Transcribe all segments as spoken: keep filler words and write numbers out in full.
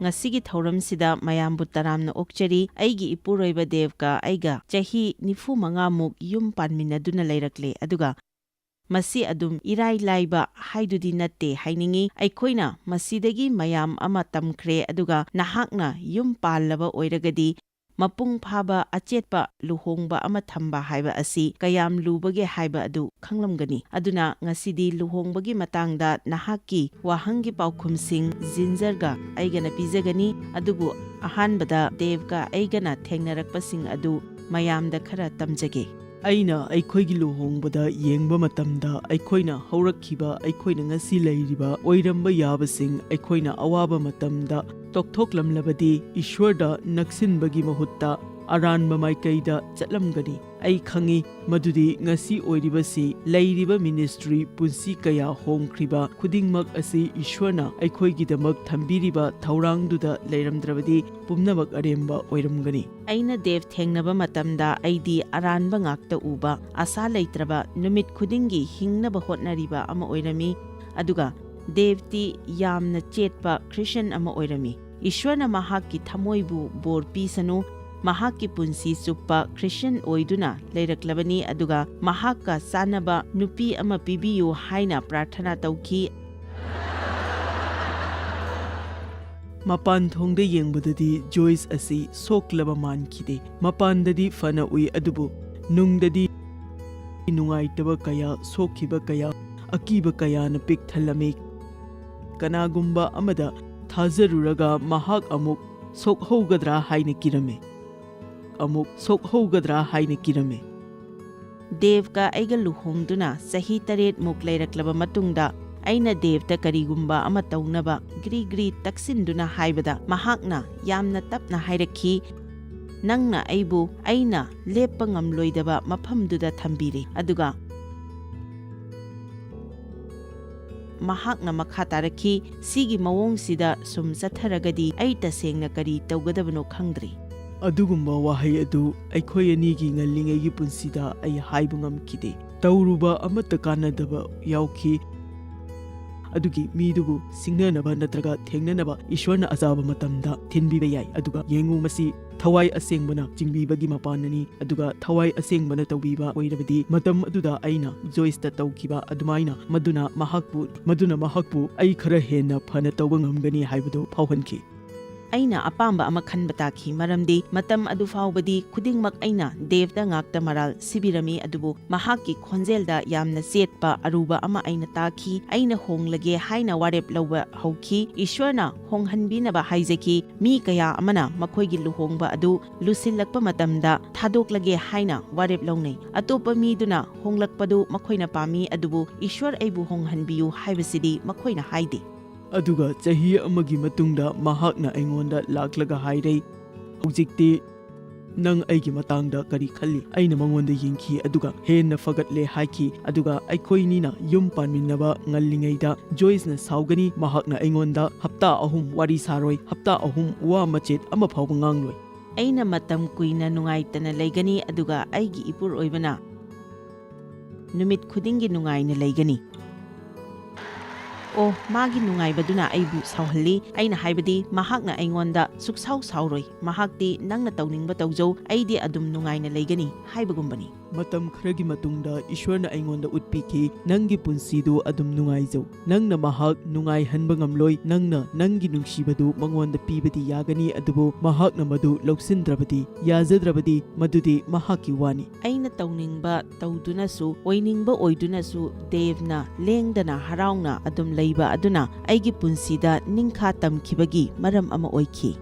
ꯑꯁꯤꯒꯤ ꯊꯧꯔꯝꯁꯤꯗ ꯃꯌꯥꯝꯕꯨ ꯇꯔꯥꯝꯅ ꯑꯣꯛꯆꯔꯤ꯫ ꯑꯩꯒꯤ ꯏꯄꯨꯔꯣꯏꯕ ꯗꯦꯕꯀ ꯑꯩꯒ ꯆꯍꯤ ꯅꯤꯐꯨ ꯃꯉꯥꯃꯨꯛ ꯌꯨꯝ ꯄꯥꯟꯃꯤꯟꯅꯗꯨꯅ ꯂꯩꯔꯛꯂꯦ, ꯑꯗꯨꯒ ꯃꯁꯤ ꯑꯗꯨꯝ ꯏꯔꯥꯏ ꯂꯥꯏꯕ ꯍꯥꯏꯗꯨꯗꯤ ꯅꯠꯇꯦ ꯍꯥꯏꯅꯤꯡꯏ꯫ ꯑꯩꯈꯣꯏꯅ ꯃꯁꯤꯗꯒꯤ ꯃꯌꯥꯝ ꯑꯃ ꯇꯝꯈ꯭ꯔꯦ, ꯑꯗꯨꯒ ꯅꯍꯥꯛꯅ ꯌꯨꯝ ꯄꯥꯜꯂꯕ ꯑꯣꯏꯔꯒꯗꯤ ꯃꯄꯨꯡ ꯐꯥꯕ ꯑꯆꯦꯠꯄ ꯂꯨꯍꯣꯡꯕ ꯑꯃ ꯊꯝꯕ ꯍꯥꯏꯕ ꯑꯁꯤ ꯀꯌꯥꯝ ꯂꯨꯕꯒꯦ ꯍꯥꯏꯕ ꯑꯗꯨ ꯈꯪꯂꯝꯒꯅꯤ꯫ ꯑꯗꯨꯅ ꯉꯁꯤꯗꯤ ꯂꯨꯍꯣꯡꯕꯒꯤ ꯃꯇꯥꯡꯗ ꯅꯍꯥꯛꯀꯤ ꯋꯥꯍꯪꯒꯤ ꯄꯥꯎꯈꯨꯝꯁꯤꯡ ꯖꯤꯟꯖꯔꯒ ꯑꯩꯒꯅ ꯄꯤꯖꯒꯅꯤ, ꯑꯗꯨꯕꯨ ꯑꯍꯥꯟꯕꯗ ꯗꯦꯕꯀ ꯑꯩꯒꯅ ꯊꯦꯡꯅꯔꯛꯄꯁꯤꯡ ꯑꯗꯨ ꯃꯌꯥꯝꯗ ꯈꯔ ꯇꯝꯖꯒꯦ꯫ ꯑꯩꯅ ꯑꯩꯈꯣꯏꯒꯤ ꯂꯨꯍꯣꯡꯕꯗ ꯌꯦꯡꯕ ꯃꯇꯝꯗ, ꯑꯩꯈꯣꯏꯅ ꯍꯧꯔꯛꯈꯤꯕ, ꯑꯩꯈꯣꯏꯅ ꯉꯁꯤ ꯂꯩꯔꯤꯕ ꯑꯣꯏꯔꯝꯕ ꯌꯥꯕꯁꯤꯡ, ꯑꯩꯈꯣꯏꯅ ꯑꯋꯥꯕ ꯃꯇꯝꯗ ꯇꯣꯛꯊꯣꯛꯂꯝꯂꯕꯗꯤ ꯏꯁ꯭ꯋꯔꯗ ꯅꯛꯁꯤꯟꯕꯒꯤ ꯃꯍꯨꯠꯇ ꯑꯔꯥꯟꯕ ꯃꯥꯏꯀꯩꯗ ꯆꯠꯂꯝꯒꯅꯤ꯫ ꯑꯩ ꯈꯪꯏ ꯃꯗꯨꯗꯤ ꯉꯁꯤ ꯑꯣꯏꯔꯤꯕꯁꯤ, ꯂꯩꯔꯤꯕ ꯃꯤꯅꯤꯁꯇ꯭ꯔꯤ, ꯄꯨꯟꯁꯤ ꯀꯌꯥ ꯍꯣꯡꯈ꯭ꯔꯤꯕ ꯈꯨꯗꯤꯡꯃꯛ ꯑꯁꯤ ꯏꯁ꯭ꯋꯔꯅ ꯑꯩꯈꯣꯏꯒꯤꯗꯃꯛ ꯊꯝꯕꯤꯔꯤꯕ ꯊꯧꯔꯥꯡꯗꯨꯗ ꯂꯩꯔꯝꯗ꯭ꯔꯕꯗꯤ ꯄꯨꯝꯅꯃꯛ ꯑꯔꯦꯝꯕ ꯑꯣꯏꯔꯝꯒꯅꯤ꯫ ꯑꯩꯅ ꯗꯦꯕ ꯊꯦꯡꯅꯕ ꯃꯇꯝꯗ ꯑꯩꯗꯤ ꯑꯔꯥꯟꯕ ꯉꯥꯛꯇ ꯎꯕ, ꯑꯁꯥ ꯂꯩꯇ꯭ꯔꯕ, ꯅꯨꯃꯤꯠ ꯈꯨꯗꯤꯡꯒꯤ ꯍꯤꯡꯅꯕ ꯍꯣꯠꯅꯔꯤꯕ ꯑꯃ ꯑꯣꯏꯔꯝꯃꯤ꯫ ꯑꯗꯨꯒ ꯗꯦꯕꯇꯤ ꯌꯥꯝꯅ ꯆꯦꯠꯄ ꯈ꯭ꯔꯤꯁꯇ꯭ꯌꯥꯟ ꯑꯃ ꯑꯣꯏꯔꯝꯃꯤ꯫ ꯏꯁ꯭ꯋꯔꯅ ꯃꯍꯥꯛꯀꯤ ꯊꯃꯣꯏꯕꯨ ꯕꯣꯔ ꯄꯤꯁꯅꯨ, ꯃꯍꯥꯛꯀꯤ ꯄꯨꯟꯁꯤ ꯆꯨꯞꯄ ꯈ꯭ꯔꯤꯁꯇ꯭ꯌꯥꯟ ꯑꯣꯏꯗꯨꯅ ꯂꯩꯔꯛꯂꯕꯅꯤ, ꯑꯗꯨꯒ ꯃꯍꯥꯛꯀ ꯆꯥꯟꯅꯕ ꯅꯨꯄꯤ ꯑꯃ ꯄꯤꯕꯤꯌꯨ ꯍꯥꯏꯅ ꯄ꯭ꯔꯥꯔꯊꯅꯥ ꯇꯧꯈꯤ꯫ ꯃꯄꯥꯟ ꯊꯣꯡꯗ ꯌꯦꯡꯕꯗꯗꯤ ꯖꯣꯏꯁ ꯑꯁꯤ ꯁꯣꯛꯂꯕ ꯃꯥꯟꯈꯤꯗꯦ꯫ ꯃꯄꯥꯟꯗꯗꯤ ꯐꯅ ꯎꯏ, ꯑꯗꯨꯕꯨ ꯅꯨꯡꯗꯗꯤ ꯅꯨꯡꯉꯥꯏꯇꯕ ꯀꯌꯥ, ꯁꯣꯛꯈꯤꯕ ꯀꯌꯥ, ꯑꯀꯤꯕ ꯀꯌꯥꯅ ꯄꯤꯛ ꯊꯜꯂꯝꯃꯤ꯫ ꯀꯅꯥꯒꯨꯝꯕ ꯑꯃꯗ ꯊꯥꯖꯔꯨꯔꯒ ꯃꯍꯥꯛ ꯑꯃꯨꯛ ꯁꯣꯛꯍꯧꯒꯗ꯭ꯔꯥ ꯍꯥꯏꯅ ꯀꯤꯔꯝꯃꯤ꯫ ꯑꯃꯨꯛ ꯁꯣꯛꯍꯧꯒꯗ꯭ꯔꯥ ꯍꯥꯏꯅ ꯀꯤꯔꯝꯃꯤ꯫ ꯗꯦꯕꯀ ꯑꯩꯒ ꯂꯨꯍꯣꯡꯗꯨꯅ ꯆꯍꯤ ꯇꯔꯦꯠꯃꯨꯛ ꯂꯩꯔꯛꯂꯕ ꯃꯇꯨꯡꯗ, ꯑꯩꯅ ꯗꯦꯕꯇ ꯀꯔꯤꯒꯨꯝꯕ ꯑꯃ ꯇꯧꯅꯕ ꯒ꯭ꯔꯤ ꯒ꯭ꯔꯤ ꯇꯛꯁꯤꯟꯗꯨꯅ ꯍꯥꯏꯕꯗ, ꯃꯍꯥꯛꯅ ꯌꯥꯝꯅ ꯇꯞꯅ ꯍꯥꯏꯔꯛꯈꯤ, "ꯅꯪꯅ ꯑꯩꯕꯨ ꯑꯩꯅ ꯂꯦꯞꯄ ꯉꯝꯂꯣꯏꯗꯕ ꯃꯐꯝꯗꯨꯗ ꯊꯝꯕꯤꯔꯦ"꯫ ꯑꯗꯨꯒ ꯃꯍꯥꯛꯅ ꯃꯈꯥ ꯇꯥꯔꯛꯈꯤ, "ꯁꯤꯒꯤ ꯃꯑꯣꯡꯁꯤꯗ ꯁꯨꯝ ꯆꯠꯊꯔꯒꯗꯤ ꯑꯩ ꯇꯁꯦꯡꯅ ꯀꯔꯤ ꯇꯧꯒꯗꯕꯅꯣ ꯈꯪꯗ꯭ꯔꯦ"꯫ ꯑꯗꯨꯒꯨꯝꯕ ꯋꯥꯍꯩ ꯑꯗꯨ ꯑꯩꯈꯣꯏ ꯑꯅꯤꯒꯤ ꯉꯜꯂꯤꯉꯩꯒꯤ ꯄꯨꯟꯁꯤꯗ ꯑꯩ ꯍꯥꯏꯕ ꯉꯝꯈꯤꯗꯦ꯫ ꯇꯧꯔꯨꯕ ꯑꯃꯠꯇ ꯀꯥꯟꯅꯗꯕ ꯌꯥꯎꯈꯤ꯫ ꯑꯗꯨꯒꯤ ꯃꯤꯗꯨꯕꯨ ꯁꯤꯡꯅꯅꯕ ꯅꯠꯇ꯭ꯔꯒ ꯊꯦꯡꯅꯅꯕ ꯏꯁ꯭ꯋꯔꯅ ꯑꯆꯥꯕ ꯃꯇꯝꯗ ꯊꯤꯟꯕꯤꯕ ꯌꯥꯏ꯫ ꯑꯗꯨꯒ ꯌꯦꯡꯉꯨ, ꯃꯁꯤ ꯊꯋꯥꯏ ꯑꯁꯦꯡꯕꯅ ꯆꯤꯡꯕꯤꯕꯒꯤ ꯃꯄꯥꯟꯅꯅꯤ, ꯑꯗꯨꯒ ꯊꯋꯥꯏ ꯑꯁꯦꯡꯕꯅ ꯇꯧꯕꯤꯕ ꯑꯣꯏꯔꯕꯗꯤ ꯃꯇꯝ ꯑꯗꯨꯗ ꯑꯩꯅ ꯖꯣꯏꯁꯇ ꯇꯧꯈꯤꯕ ꯑꯗꯨꯃꯥꯏꯅ ꯃꯗꯨꯅ ꯃꯍꯥꯛꯄꯨ, ꯃꯗꯨꯅ ꯃꯍꯥꯛꯄꯨ ꯑꯩ ꯈꯔ ꯍꯦꯟꯅ ꯐꯅ ꯇꯧꯕ ꯉꯝꯒꯅꯤ ꯍꯥꯏꯕꯗꯨ ꯐꯥꯎꯍꯟꯈꯤ꯫ ꯑꯩꯅ ꯑꯄꯥꯝꯕ ꯑꯃ ꯈꯟꯕ ꯇꯥꯈꯤ, ꯃꯔꯝꯗꯤ ꯃꯇꯝ ꯑꯗꯨ ꯐꯥꯎꯕꯗꯤ ꯈꯨꯗꯤꯡꯃꯛ ꯑꯩꯅ ꯗꯦꯕꯇ ꯉꯥꯛꯇ ꯃꯔꯥꯜ ꯁꯤꯕꯤꯔꯝꯃꯤ, ꯑꯗꯨꯕꯨ ꯃꯍꯥꯛꯀꯤ ꯈꯣꯟꯖꯦꯜꯗ ꯌꯥꯝꯅ ꯆꯦꯠꯄ ꯑꯔꯨꯕ ꯑꯃ ꯑꯩꯅ ꯇꯥꯈꯤ꯫ "ꯑꯩꯅ ꯍꯣꯡꯂꯒꯦ" ꯍꯥꯏꯅ ꯋꯥꯔꯦꯞ ꯂꯧꯕ ꯍꯧꯈꯤ꯫ ꯏꯁ꯭ꯋꯔꯅ ꯍꯣꯡꯍꯟꯕꯤꯅꯕ ꯍꯥꯏꯖꯈꯤ꯫ ꯃꯤ ꯀꯌꯥ ꯑꯃꯅ ꯃꯈꯣꯏꯒꯤ ꯂꯨꯍꯣꯡꯕ ꯑꯗꯨ ꯂꯨꯁꯤꯜꯂꯛꯄ ꯃꯇꯝꯗ ꯊꯥꯗꯣꯛꯂꯒꯦ ꯍꯥꯏꯅ ꯋꯥꯔꯦꯞ ꯂꯧꯅꯩ꯫ ꯑꯇꯣꯞꯄ ꯃꯤꯗꯨꯅ ꯍꯣꯡꯂꯛꯄꯗꯨ ꯃꯈꯣꯏꯅ ꯄꯥꯝꯃꯤ, ꯑꯗꯨꯕꯨ "ꯏꯁ꯭ꯋꯔ ꯑꯩꯕꯨ ꯍꯣꯡꯍꯟꯕꯤꯌꯨ" ꯍꯥꯏꯕꯁꯤꯗꯤ ꯃꯈꯣꯏꯅ ꯍꯥꯏꯗꯦ꯫ ꯑꯗꯨꯒ ꯆꯍꯤ ꯑꯃꯒꯤ ꯃꯇꯨꯡꯗ ꯃꯍꯥꯛꯅ ꯑꯩꯉꯣꯟꯗ ꯂꯥꯛꯂꯒ ꯍꯥꯏꯔꯦ, "ꯍꯧꯖꯤꯛꯇꯤ ꯅꯪ ꯑꯩꯒꯤ ꯃꯇꯥꯡꯗ ꯀꯔꯤ ꯈꯜꯂꯤ?" ꯑꯩꯅ ꯃꯉꯣꯟꯗ ꯌꯦꯡꯈꯤ, ꯑꯗꯨꯒ "ꯍꯦꯟꯅ ꯐꯒꯠꯂꯦ" ꯍꯥꯏꯈꯤ꯫ ꯑꯗꯨꯒ ꯑꯩꯈꯣꯏꯅꯤꯅ ꯌꯨꯝ ꯄꯥꯟꯃꯤꯟꯅꯕ ꯉꯜꯂꯤꯉꯩꯗ ꯖꯣꯏꯁꯅ ꯁꯥꯎꯒꯅꯤ, ꯃꯍꯥꯛꯅ ꯑꯩꯉꯣꯟꯗ ꯍꯞꯇꯥ ꯑꯍꯨꯝ ꯋꯥꯔꯤ ꯁꯥꯔꯣꯏ, ꯍꯞꯇꯥ ꯑꯍꯨꯝ ꯋꯥ ꯃꯆꯦꯠ ꯑꯃ ꯐꯥꯎꯕ ꯉꯥꯡꯂꯣꯏ꯫ ꯑꯩꯅ ꯃꯇꯝ ꯀꯨꯏꯅ ꯅꯨꯡꯉꯥꯏꯇꯅ ꯂꯩꯒꯅꯤ, ꯑꯗꯨꯒ ꯑꯩꯒꯤ ꯏꯄꯨꯔꯣꯏꯕꯅ ꯅꯨꯃꯤꯠ ꯈꯨꯗꯤꯡꯒꯤ ꯅꯨꯡꯉꯥꯏꯅ ꯂꯩꯒꯅꯤ꯫ ꯑꯣ, ꯃꯥꯒꯤ ꯅꯨꯡꯉꯥꯏꯕꯗꯨꯅ ꯑꯩꯕꯨ ꯁꯥꯎꯍꯜꯂꯤ꯫ ꯑꯩꯅ ꯍꯥꯏꯕꯗꯤ, ꯃꯍꯥꯛꯅ ꯑꯩꯉꯣꯟꯗ ꯁꯨꯛꯁꯥꯎ ꯁꯥꯎꯔꯣꯏ꯫ ꯃꯍꯥꯛꯇꯤ "ꯅꯪꯅ ꯇꯧꯅꯤꯡꯕ ꯇꯧꯖꯧ, ꯑꯩꯗꯤ ꯑꯗꯨꯝ ꯅꯨꯡꯉꯥꯏꯅ ꯂꯩꯒꯅꯤ" ꯍꯥꯏꯕꯒꯨꯝꯕꯅꯤ꯫ ꯃꯇꯝ ꯈꯔꯒꯤ ꯃꯇꯨꯡꯗ ꯏꯁ꯭ꯋꯔꯅ ꯑꯩꯉꯣꯟꯗ ꯎꯠꯄꯤꯈꯤ, "ꯅꯪꯒꯤ ꯄꯨꯟꯁꯤꯗꯨ ꯑꯗꯨꯝ ꯅꯨꯡꯉꯥꯏꯖꯧ꯫ ꯅꯪꯅ ꯃꯍꯥꯛ ꯅꯨꯡꯉꯥꯏꯍꯟꯕ ꯉꯝꯂꯣꯏ꯫ ꯅꯪꯅ ꯅꯪꯒꯤ ꯅꯨꯡꯁꯤꯕꯗꯨ ꯃꯉꯣꯟꯗ ꯄꯤꯕꯗꯤ ꯌꯥꯒꯅꯤ, ꯑꯗꯨꯕꯨ ꯃꯍꯥꯛꯅ ꯃꯗꯨ ꯂꯧꯁꯤꯟꯗ꯭ꯔꯕꯗꯤ, ꯌꯥꯖꯗ꯭ꯔꯕꯗꯤ, ꯃꯗꯨꯗꯤ ꯃꯍꯥꯛꯀꯤ ꯋꯥꯅꯤ"꯫ ꯑꯩꯅ ꯇꯧꯅꯤꯡꯕ ꯇꯧꯗꯨꯅꯁꯨ, ꯑꯣꯏꯅꯤꯡꯕ ꯑꯣꯏꯗꯨꯅꯁꯨ, ꯗꯦꯕꯅ ꯂꯦꯡꯗꯅ ꯍꯔꯥꯎꯅ ꯑꯗꯨꯝ ꯂꯩꯕ ꯑꯗꯨꯅ ꯑꯩꯒꯤ ꯄꯨꯟꯁꯤꯗ ꯅꯤꯡꯈꯥ ꯇꯝꯈꯤꯕꯒꯤ ꯃꯔꯝ ꯑꯃ ꯑꯣꯏꯈꯤ꯫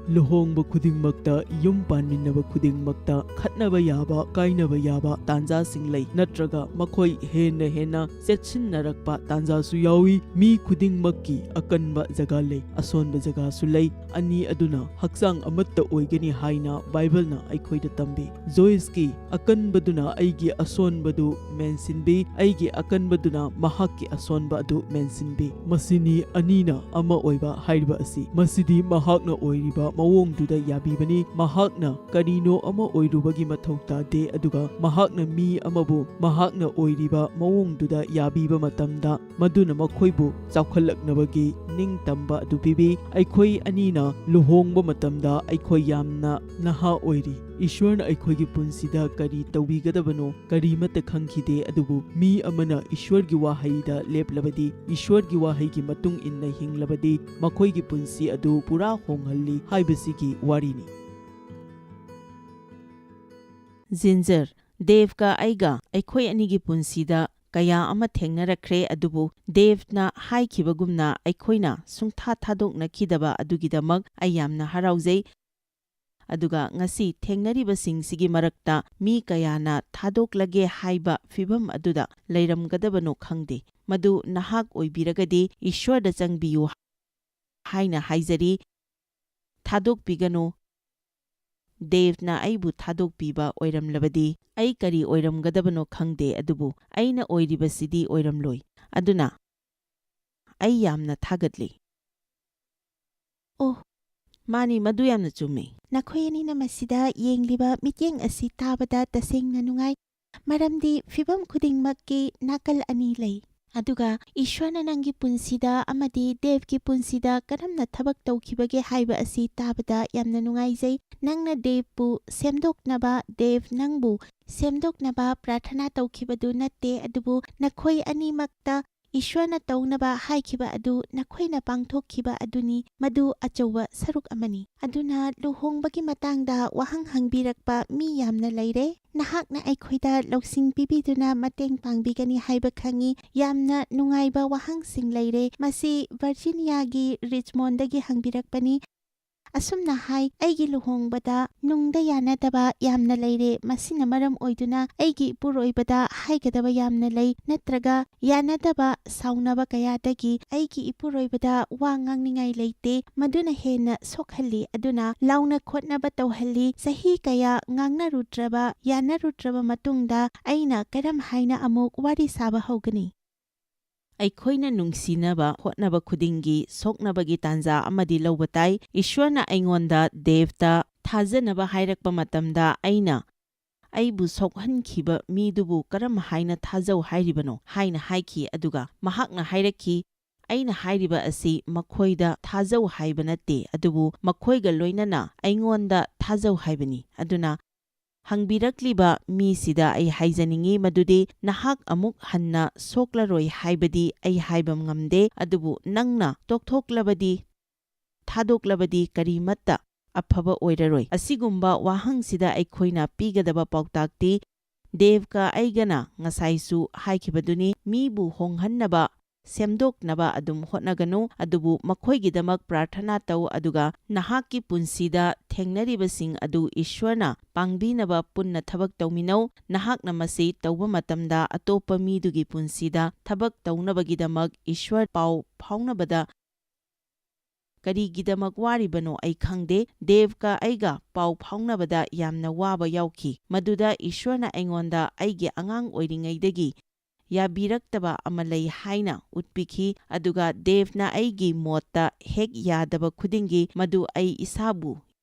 ꯂꯨꯍꯣꯡꯕ ꯈꯨꯗꯤꯡꯃꯛꯇ, ꯌꯨꯝ ꯄꯥꯟꯃꯤꯟꯅꯕ ꯈꯨꯗꯤꯡꯃꯛꯇ ꯈꯠꯅꯕ ꯌꯥꯕ, ꯀꯥꯏꯅꯕ ꯌꯥꯕ ꯇꯥꯟꯖꯥꯁꯤꯡ ꯂꯩ, ꯅꯠꯇ꯭ꯔꯒ ꯃꯈꯣꯏ ꯍꯦꯟꯅ ꯍꯦꯟꯅ ꯆꯦꯠꯁꯤꯟꯅꯔꯛꯄ ꯇꯥꯟꯖꯥꯁꯨ ꯌꯥꯎꯏ꯫ ꯃꯤ ꯈꯨꯗꯤꯡꯃꯛꯀꯤ ꯑꯀꯟꯕ ꯖꯒꯥ ꯂꯩ, ꯑꯁꯣꯟꯕ ꯖꯒꯥꯁꯨ ꯂꯩ꯫ ꯑꯅꯤ ꯑꯗꯨꯅ ꯍꯛꯆꯥꯡ ꯑꯃꯠꯇ ꯑꯣꯏꯒꯅꯤ ꯍꯥꯏꯅ ꯕꯥꯏꯕꯜꯅ ꯑꯩꯈꯣꯏꯗ ꯇꯝꯕꯤ꯫ ꯖꯣꯏꯁꯀꯤ ꯑꯀꯟꯕꯗꯨꯅ ꯑꯩꯒꯤ ꯑꯁꯣꯟꯕꯗꯨ ꯃꯦꯟꯁꯤꯟꯕꯤ, ꯑꯩꯒꯤ ꯑꯀꯟꯕꯗꯨꯅ ꯃꯍꯥꯛꯀꯤ ꯑꯁꯣꯟꯕ ꯑꯗꯨ ꯃꯦꯟꯁꯤꯟꯕꯤ꯫ ꯃꯁꯤꯅꯤ ꯑꯅꯤꯅ ꯑꯃ ꯑꯣꯏꯕ ꯍꯥꯏꯔꯤꯕ ꯑꯁꯤ꯫ ꯃꯁꯤꯗꯤ ꯃꯍꯥꯛꯅ ꯑꯣꯏꯔꯤꯕ ꯃꯑꯣꯡꯗꯨꯗ ꯌꯥꯕꯤꯕꯅꯤ꯫ ꯃꯍꯥꯛꯅ ꯀꯔꯤꯅꯣ ꯑꯃ ꯑꯣꯏꯔꯨꯕꯒꯤ ꯃꯊꯧ ꯇꯥꯗꯦ, ꯑꯗꯨꯒ ꯃꯍꯥꯛꯅ ꯃꯤ ꯑꯃꯕꯨ ꯃꯍꯥꯛꯅ ꯑꯣꯏꯔꯤꯕ ꯃꯑꯣꯡꯗꯨꯗ ꯌꯥꯕꯤꯕ ꯃꯇꯝꯗ, ꯃꯗꯨꯅ ꯃꯈꯣꯏꯕꯨ ꯆꯥꯎꯈꯠꯂꯛꯅꯕꯒꯤ ꯅꯤꯡꯇꯝꯕ ꯑꯗꯨ ꯄꯤꯕꯤ꯫ ꯑꯩꯈꯣꯏ ꯑꯅꯤꯅ ꯂꯨꯍꯣꯡꯕ ꯃꯇꯝꯗ ꯑꯩꯈꯣꯏ ꯌꯥꯝꯅ ꯅꯍꯥ ꯑꯣꯏꯔꯤ꯫ ꯏꯁ꯭ꯋꯔꯅ ꯑꯩꯈꯣꯏꯒꯤ ꯄꯨꯟꯁꯤꯗ ꯀꯔꯤ ꯇꯧꯕꯤꯒꯗꯕꯅꯣ ꯀꯔꯤꯃꯠꯇ ꯈꯪꯈꯤꯗꯦ, ꯑꯗꯨꯕꯨ ꯃꯤ ꯑꯃꯅ ꯏꯁ꯭ꯋꯔꯒꯤ ꯋꯥꯍꯩꯗ ꯂꯦꯞꯂꯕꯗꯤ, ꯏꯁ꯭ꯋꯔꯒꯤ ꯋꯥꯍꯩꯒꯤ ꯃꯇꯨꯡ ꯏꯟꯅ ꯍꯤꯡꯂꯕꯗꯤ, ꯃꯈꯣꯏꯒꯤ ꯄꯨꯟꯁꯤ ꯑꯗꯨ ꯄꯨꯔꯥ ꯍꯣꯡꯍꯜꯂꯤ ꯍꯥꯏꯕꯁꯤꯒꯤ ꯋꯥꯔꯤꯅꯤ꯫ ꯖꯤꯟꯖꯔ, ꯗꯦꯚꯀ ꯑꯩꯒ ꯑꯩꯈꯣꯏ ꯑꯅꯤꯒꯤ ꯄꯨꯟꯁꯤꯗ ꯀꯌꯥ ꯑꯃ ꯊꯦꯡꯅꯔꯛꯈ꯭ꯔꯦ, ꯑꯗꯨꯕꯨ ꯗꯦꯚꯅ ꯍꯥꯏꯈꯤꯕꯒꯨꯝꯅ ꯑꯩꯈꯣꯏꯅ ꯁꯨꯡꯊꯥ ꯊꯥꯗꯣꯛꯅꯈꯤꯗꯕ ꯑꯗꯨꯒꯤꯗꯃꯛ ꯑꯩ ꯌꯥꯝꯅ ꯍꯔꯥꯎꯖꯩ꯫ ꯑꯗꯨꯒ ꯉꯁꯤ ꯊꯦꯡꯅꯔꯤꯕꯁꯤꯡꯁꯤꯒꯤ ꯃꯔꯛꯇ ꯃꯤ ꯀꯌꯥꯅ ꯊꯥꯗꯣꯛꯂꯒꯦ ꯍꯥꯏꯕ ꯐꯤꯚꯝ ꯑꯗꯨꯗ ꯂꯩꯔꯝꯒꯗꯕꯅꯣ ꯈꯪꯗꯦ꯫ ꯃꯗꯨ ꯅꯍꯥꯛ ꯑꯣꯏꯕꯤꯔꯒꯗꯤ ꯏꯁ꯭ꯋꯔꯗ ꯆꯪꯕꯤꯌꯨ ꯍꯥꯏꯅ ꯍꯥꯏꯖꯔꯤ꯫ ꯊꯥꯗꯣꯛꯄꯤꯒꯅꯨ꯫ ꯗꯦꯚꯅ ꯑꯩꯕꯨ ꯊꯥꯗꯣꯛꯄꯤꯕ ꯑꯣꯏꯔꯝꯂꯕꯗꯤ ꯑꯩ ꯀꯔꯤ ꯑꯣꯏꯔꯝꯒꯗꯕꯅꯣ ꯈꯪꯗꯦ, ꯑꯗꯨꯕꯨ ꯑꯩꯅ ꯑꯣꯏꯔꯤꯕꯁꯤꯗꯤ ꯑꯣꯏꯔꯝꯂꯣꯏ꯫ ꯑꯗꯨꯅ ꯑꯩ ꯌꯥꯝꯅ ꯊꯥꯒꯠꯂꯤ꯫ ꯑꯣ, ꯃꯥꯅꯤ, ꯃꯗꯨ ꯌꯥꯝꯅ ꯆꯨꯝꯃꯤ꯫ ꯅꯈꯣꯏ ꯑꯅꯤꯅ ꯃꯁꯤꯗ ꯌꯦꯡꯂꯤꯕ ꯃꯤꯠꯌꯦꯡ ꯑꯁꯤ ꯇꯥꯕꯗ ꯇꯁꯦꯡꯅ ꯅꯨꯡꯉꯥꯏ, ꯃꯔꯝꯗꯤ ꯐꯤꯚꯝ ꯈꯨꯗꯤꯡꯃꯛꯀꯤ ꯅꯥꯀꯜ ꯑꯅꯤ ꯂꯩ꯫ ꯑꯗꯨꯒ ꯏꯁ꯭ꯋꯔꯅ ꯅꯪꯒꯤ ꯄꯨꯟꯁꯤꯗ ꯑꯃꯗꯤ ꯗꯦꯚꯀꯤ ꯄꯨꯟꯁꯤꯗ ꯀꯔꯝꯅ ꯊꯕꯛ ꯇꯧꯈꯤꯕꯒꯦ ꯍꯥꯏꯕ ꯑꯁꯤ ꯇꯥꯕꯗ ꯌꯥꯝꯅ ꯅꯨꯡꯉꯥꯏꯖꯩ꯫ ꯅꯪꯅ ꯗꯦꯚꯄꯨ ꯁꯦꯝꯗꯣꯛꯅꯕ, ꯗꯦꯚ ꯅꯪꯕꯨ ꯁꯦꯝꯗꯣꯛꯅꯕ ꯄ꯭ꯔꯥꯔꯊꯅꯥ ꯇꯧꯈꯤꯕꯗꯨ ꯅꯠꯇꯦ, ꯑꯗꯨꯕꯨ ꯅꯈꯣꯏ ꯑꯅꯤꯃꯛꯇ ꯏꯁ꯭ꯋꯔꯅ ꯇꯧꯅꯕ ꯍꯥꯏꯈꯤꯕ ꯑꯗꯨ ꯅꯈꯣꯏꯅ ꯄꯥꯡꯊꯣꯛꯈꯤꯕ ꯑꯗꯨꯅꯤ꯫ ꯃꯗꯨ ꯑꯆꯧꯕ ꯁꯔꯨꯛ ꯑꯃꯅꯤ꯫ ꯑꯗꯨꯅ ꯂꯨꯍꯣꯡꯕꯒꯤ ꯃꯇꯥꯡꯗ ꯋꯥꯍꯪ ꯍꯪꯕꯤꯔꯛꯄ ꯃꯤ ꯌꯥꯝꯅ ꯂꯩꯔꯦ꯫ ꯅꯍꯥꯛꯅ ꯑꯩꯈꯣꯏꯗ ꯂꯧꯁꯤꯡ ꯄꯤꯕꯤꯗꯨꯅ ꯃꯇꯦꯡ ꯄꯥꯡꯕꯤꯒꯅꯤ ꯍꯥꯏꯕ ꯈꯪꯏ꯫ ꯌꯥꯝꯅ ꯅꯨꯡꯉꯥꯏꯕ ꯋꯥꯍꯪꯁꯤꯡ ꯂꯩꯔꯦ꯫ ꯃꯁꯤ ꯚꯔꯖꯤꯅꯤꯌꯥꯒꯤ ꯔꯤꯆꯃꯣꯟꯗꯒꯤ ꯍꯪꯕꯤꯔꯛꯄꯅꯤ꯫ ꯑꯁꯨꯝꯅ ꯍꯥꯏ, "ꯑꯩꯒꯤ ꯂꯨꯍꯣꯡꯕꯗ ꯅꯨꯡꯗ ꯌꯥꯅꯗꯕ ꯌꯥꯝꯅ ꯂꯩꯔꯦ꯫ ꯃꯁꯤꯅ ꯃꯔꯝ ꯑꯣꯏꯗꯨꯅ ꯑꯩꯒꯤ ꯏꯄꯨꯔꯣꯏꯕꯗ ꯍꯥꯏꯒꯗꯕ ꯌꯥꯝꯅ ꯂꯩ, ꯅꯠꯇ꯭ꯔꯒ ꯌꯥꯅꯗꯕ, ꯁꯥꯎꯅꯕ ꯀꯌꯥꯗꯒꯤ ꯑꯩꯒꯤ ꯏꯄꯨꯔꯣꯏꯕꯗ ꯋꯥ ꯉꯥꯡꯅꯤꯡꯉꯥꯏ ꯂꯩꯇꯦ꯫ ꯃꯗꯨꯅ ꯍꯦꯟꯅ ꯁꯣꯛꯍꯜꯂꯤ꯫ ꯑꯗꯨꯅ ꯂꯥꯎꯅ ꯈꯣꯠꯅꯕ ꯇꯧꯍꯜꯂꯤ꯫ ꯆꯍꯤ ꯀꯌꯥ ꯉꯥꯡꯅꯔꯨꯗ꯭ꯔꯕ, ꯌꯥꯅꯔꯨꯗ꯭ꯔꯕ ꯃꯇꯨꯡꯗ ꯑꯩꯅ ꯀꯔꯝ ꯍꯥꯏꯅ ꯑꯃꯨꯛ ꯋꯥꯔꯤ ꯁꯥꯕ ꯍꯧꯒꯅꯤ?" ꯑꯩꯈꯣꯏꯅ ꯅꯨꯡꯁꯤꯅꯕ ꯍꯣꯠꯅꯕ ꯈꯨꯗꯤꯡꯒꯤ ꯁꯣꯛꯅꯕꯒꯤ ꯇꯥꯟꯖꯥ ꯑꯃꯗꯤ ꯂꯧꯕ ꯇꯥꯏ꯫ ꯏꯁ꯭ꯋꯔꯅ ꯑꯩꯉꯣꯟꯗ ꯗꯦꯕꯇ ꯊꯥꯖꯅꯕ ꯍꯥꯏꯔꯛꯄ ꯃꯇꯝꯗ ꯑꯩꯅ, "ꯑꯩꯕꯨ ꯁꯣꯛꯍꯟꯈꯤꯕ ꯃꯤꯗꯨꯕꯨ ꯀꯔꯝ ꯍꯥꯏꯅ ꯊꯥꯖꯧ ꯍꯥꯏꯔꯤꯕꯅꯣ?" ꯍꯥꯏꯅ ꯍꯥꯏꯈꯤ, ꯑꯗꯨꯒ ꯃꯍꯥꯛꯅ ꯍꯥꯏꯔꯛꯈꯤ, "ꯑꯩꯅ ꯍꯥꯏꯔꯤꯕ ꯑꯁꯤ ꯃꯈꯣꯏꯗ ꯊꯥꯖꯧ ꯍꯥꯏꯕ ꯅꯠꯇꯦ, ꯑꯗꯨꯕꯨ ꯃꯈꯣꯏꯒ ꯂꯣꯏꯅꯅ ꯑꯩꯉꯣꯟꯗ ꯊꯥꯖꯧ ꯍꯥꯏꯕꯅꯤ꯫ ꯑꯗꯨꯅ ꯍꯪꯕꯤꯔꯛꯂꯤꯕ ꯃꯤꯁꯤꯗ ꯑꯩ ꯍꯥꯏꯖꯅꯤꯡꯏ ꯃꯗꯨꯗꯤ ꯅꯍꯥꯛ ꯑꯃꯨꯛ ꯍꯟꯅ ꯁꯣꯛꯂꯔꯣꯏ ꯍꯥꯏꯕꯗꯤ ꯑꯩ ꯍꯥꯏꯕ ꯉꯝꯗꯦ, ꯑꯗꯨꯕꯨ ꯅꯪꯅ ꯇꯣꯛꯊꯣꯛꯂꯕꯗꯤ, ꯊꯥꯗꯣꯛꯂꯕꯗꯤ ꯀꯔꯤꯃꯠꯇ ꯑꯐꯕ ꯑꯣꯏꯔꯔꯣꯏ꯫" ꯑꯁꯤꯒꯨꯝꯕ ꯋꯥꯍꯪꯁꯤꯗ ꯑꯩꯈꯣꯏꯅ ꯄꯤꯒꯗꯕ ꯄꯥꯎꯇꯥꯛꯇꯤ, ꯗꯦꯕꯀ ꯑꯩꯒꯅ ꯉꯁꯥꯏꯁꯨ ꯍꯥꯏꯈꯤꯕꯗꯨꯅꯤ, ꯃꯤꯕꯨ ꯍꯣꯡꯍꯟꯅꯕ, ꯁꯦꯝꯗꯣꯛꯅꯕ ꯑꯗꯨꯝ ꯍꯣꯠꯅꯒꯅꯨ, ꯑꯗꯨꯕꯨ ꯃꯈꯣꯏꯒꯤꯗꯃꯛ ꯄ꯭ꯔꯥꯔꯊꯅꯥ ꯇꯧ, ꯑꯗꯨꯒ ꯅꯍꯥꯛꯀꯤ ꯄꯨꯟꯁꯤꯗ ꯊꯦꯡꯅꯔꯤꯕꯁꯤꯡ ꯑꯗꯨ ꯏꯁ꯭ꯋꯔꯅ ꯄꯥꯡꯕꯤꯅꯕ ꯄꯨꯟꯅ ꯊꯕꯛ ꯇꯧꯃꯤꯟꯅꯧ꯫ ꯅꯍꯥꯛꯅ ꯃꯁꯤ ꯇꯧꯕ ꯃꯇꯝꯗ ꯑꯇꯣꯞꯄ ꯃꯤꯗꯨꯒꯤ ꯄꯨꯟꯁꯤꯗ ꯊꯕꯛ ꯇꯧꯅꯕꯒꯤꯗꯃꯛ ꯏꯁ꯭ꯋꯔ ꯄꯥꯎ ꯐꯥꯎꯅꯕꯗ ꯀꯔꯤꯒꯤꯗꯃꯛ ꯋꯥꯔꯤꯕꯅꯣ ꯑꯩ ꯈꯪꯗꯦ꯫ ꯗꯦꯕꯀ ꯑꯩꯒ ꯄꯥꯎ ꯐꯥꯎꯅꯕꯗ ꯌꯥꯝꯅ ꯋꯥꯕ ꯌꯥꯎꯈꯤ꯫ ꯃꯗꯨꯗ ꯏꯁ꯭ꯋꯔꯅ ꯑꯩꯉꯣꯟꯗ ꯑꯩꯒꯤ ꯑꯉꯥꯡ ꯑꯣꯏꯔꯤꯉꯩꯗꯒꯤ ꯌꯥꯕꯤꯔꯛꯇꯕ ꯑꯃ ꯂꯩ ꯍꯥꯏꯅ ꯎꯠꯄꯤꯈꯤ, ꯑꯗꯨꯒ ꯗꯦꯕꯅ ꯑꯩꯒꯤ ꯃꯣꯠꯇ ꯍꯦꯛ ꯌꯥꯗꯕ ꯈꯨꯗꯤꯡꯒꯤ ꯃꯗꯨ ꯑꯩ ꯏꯁꯥꯕꯨ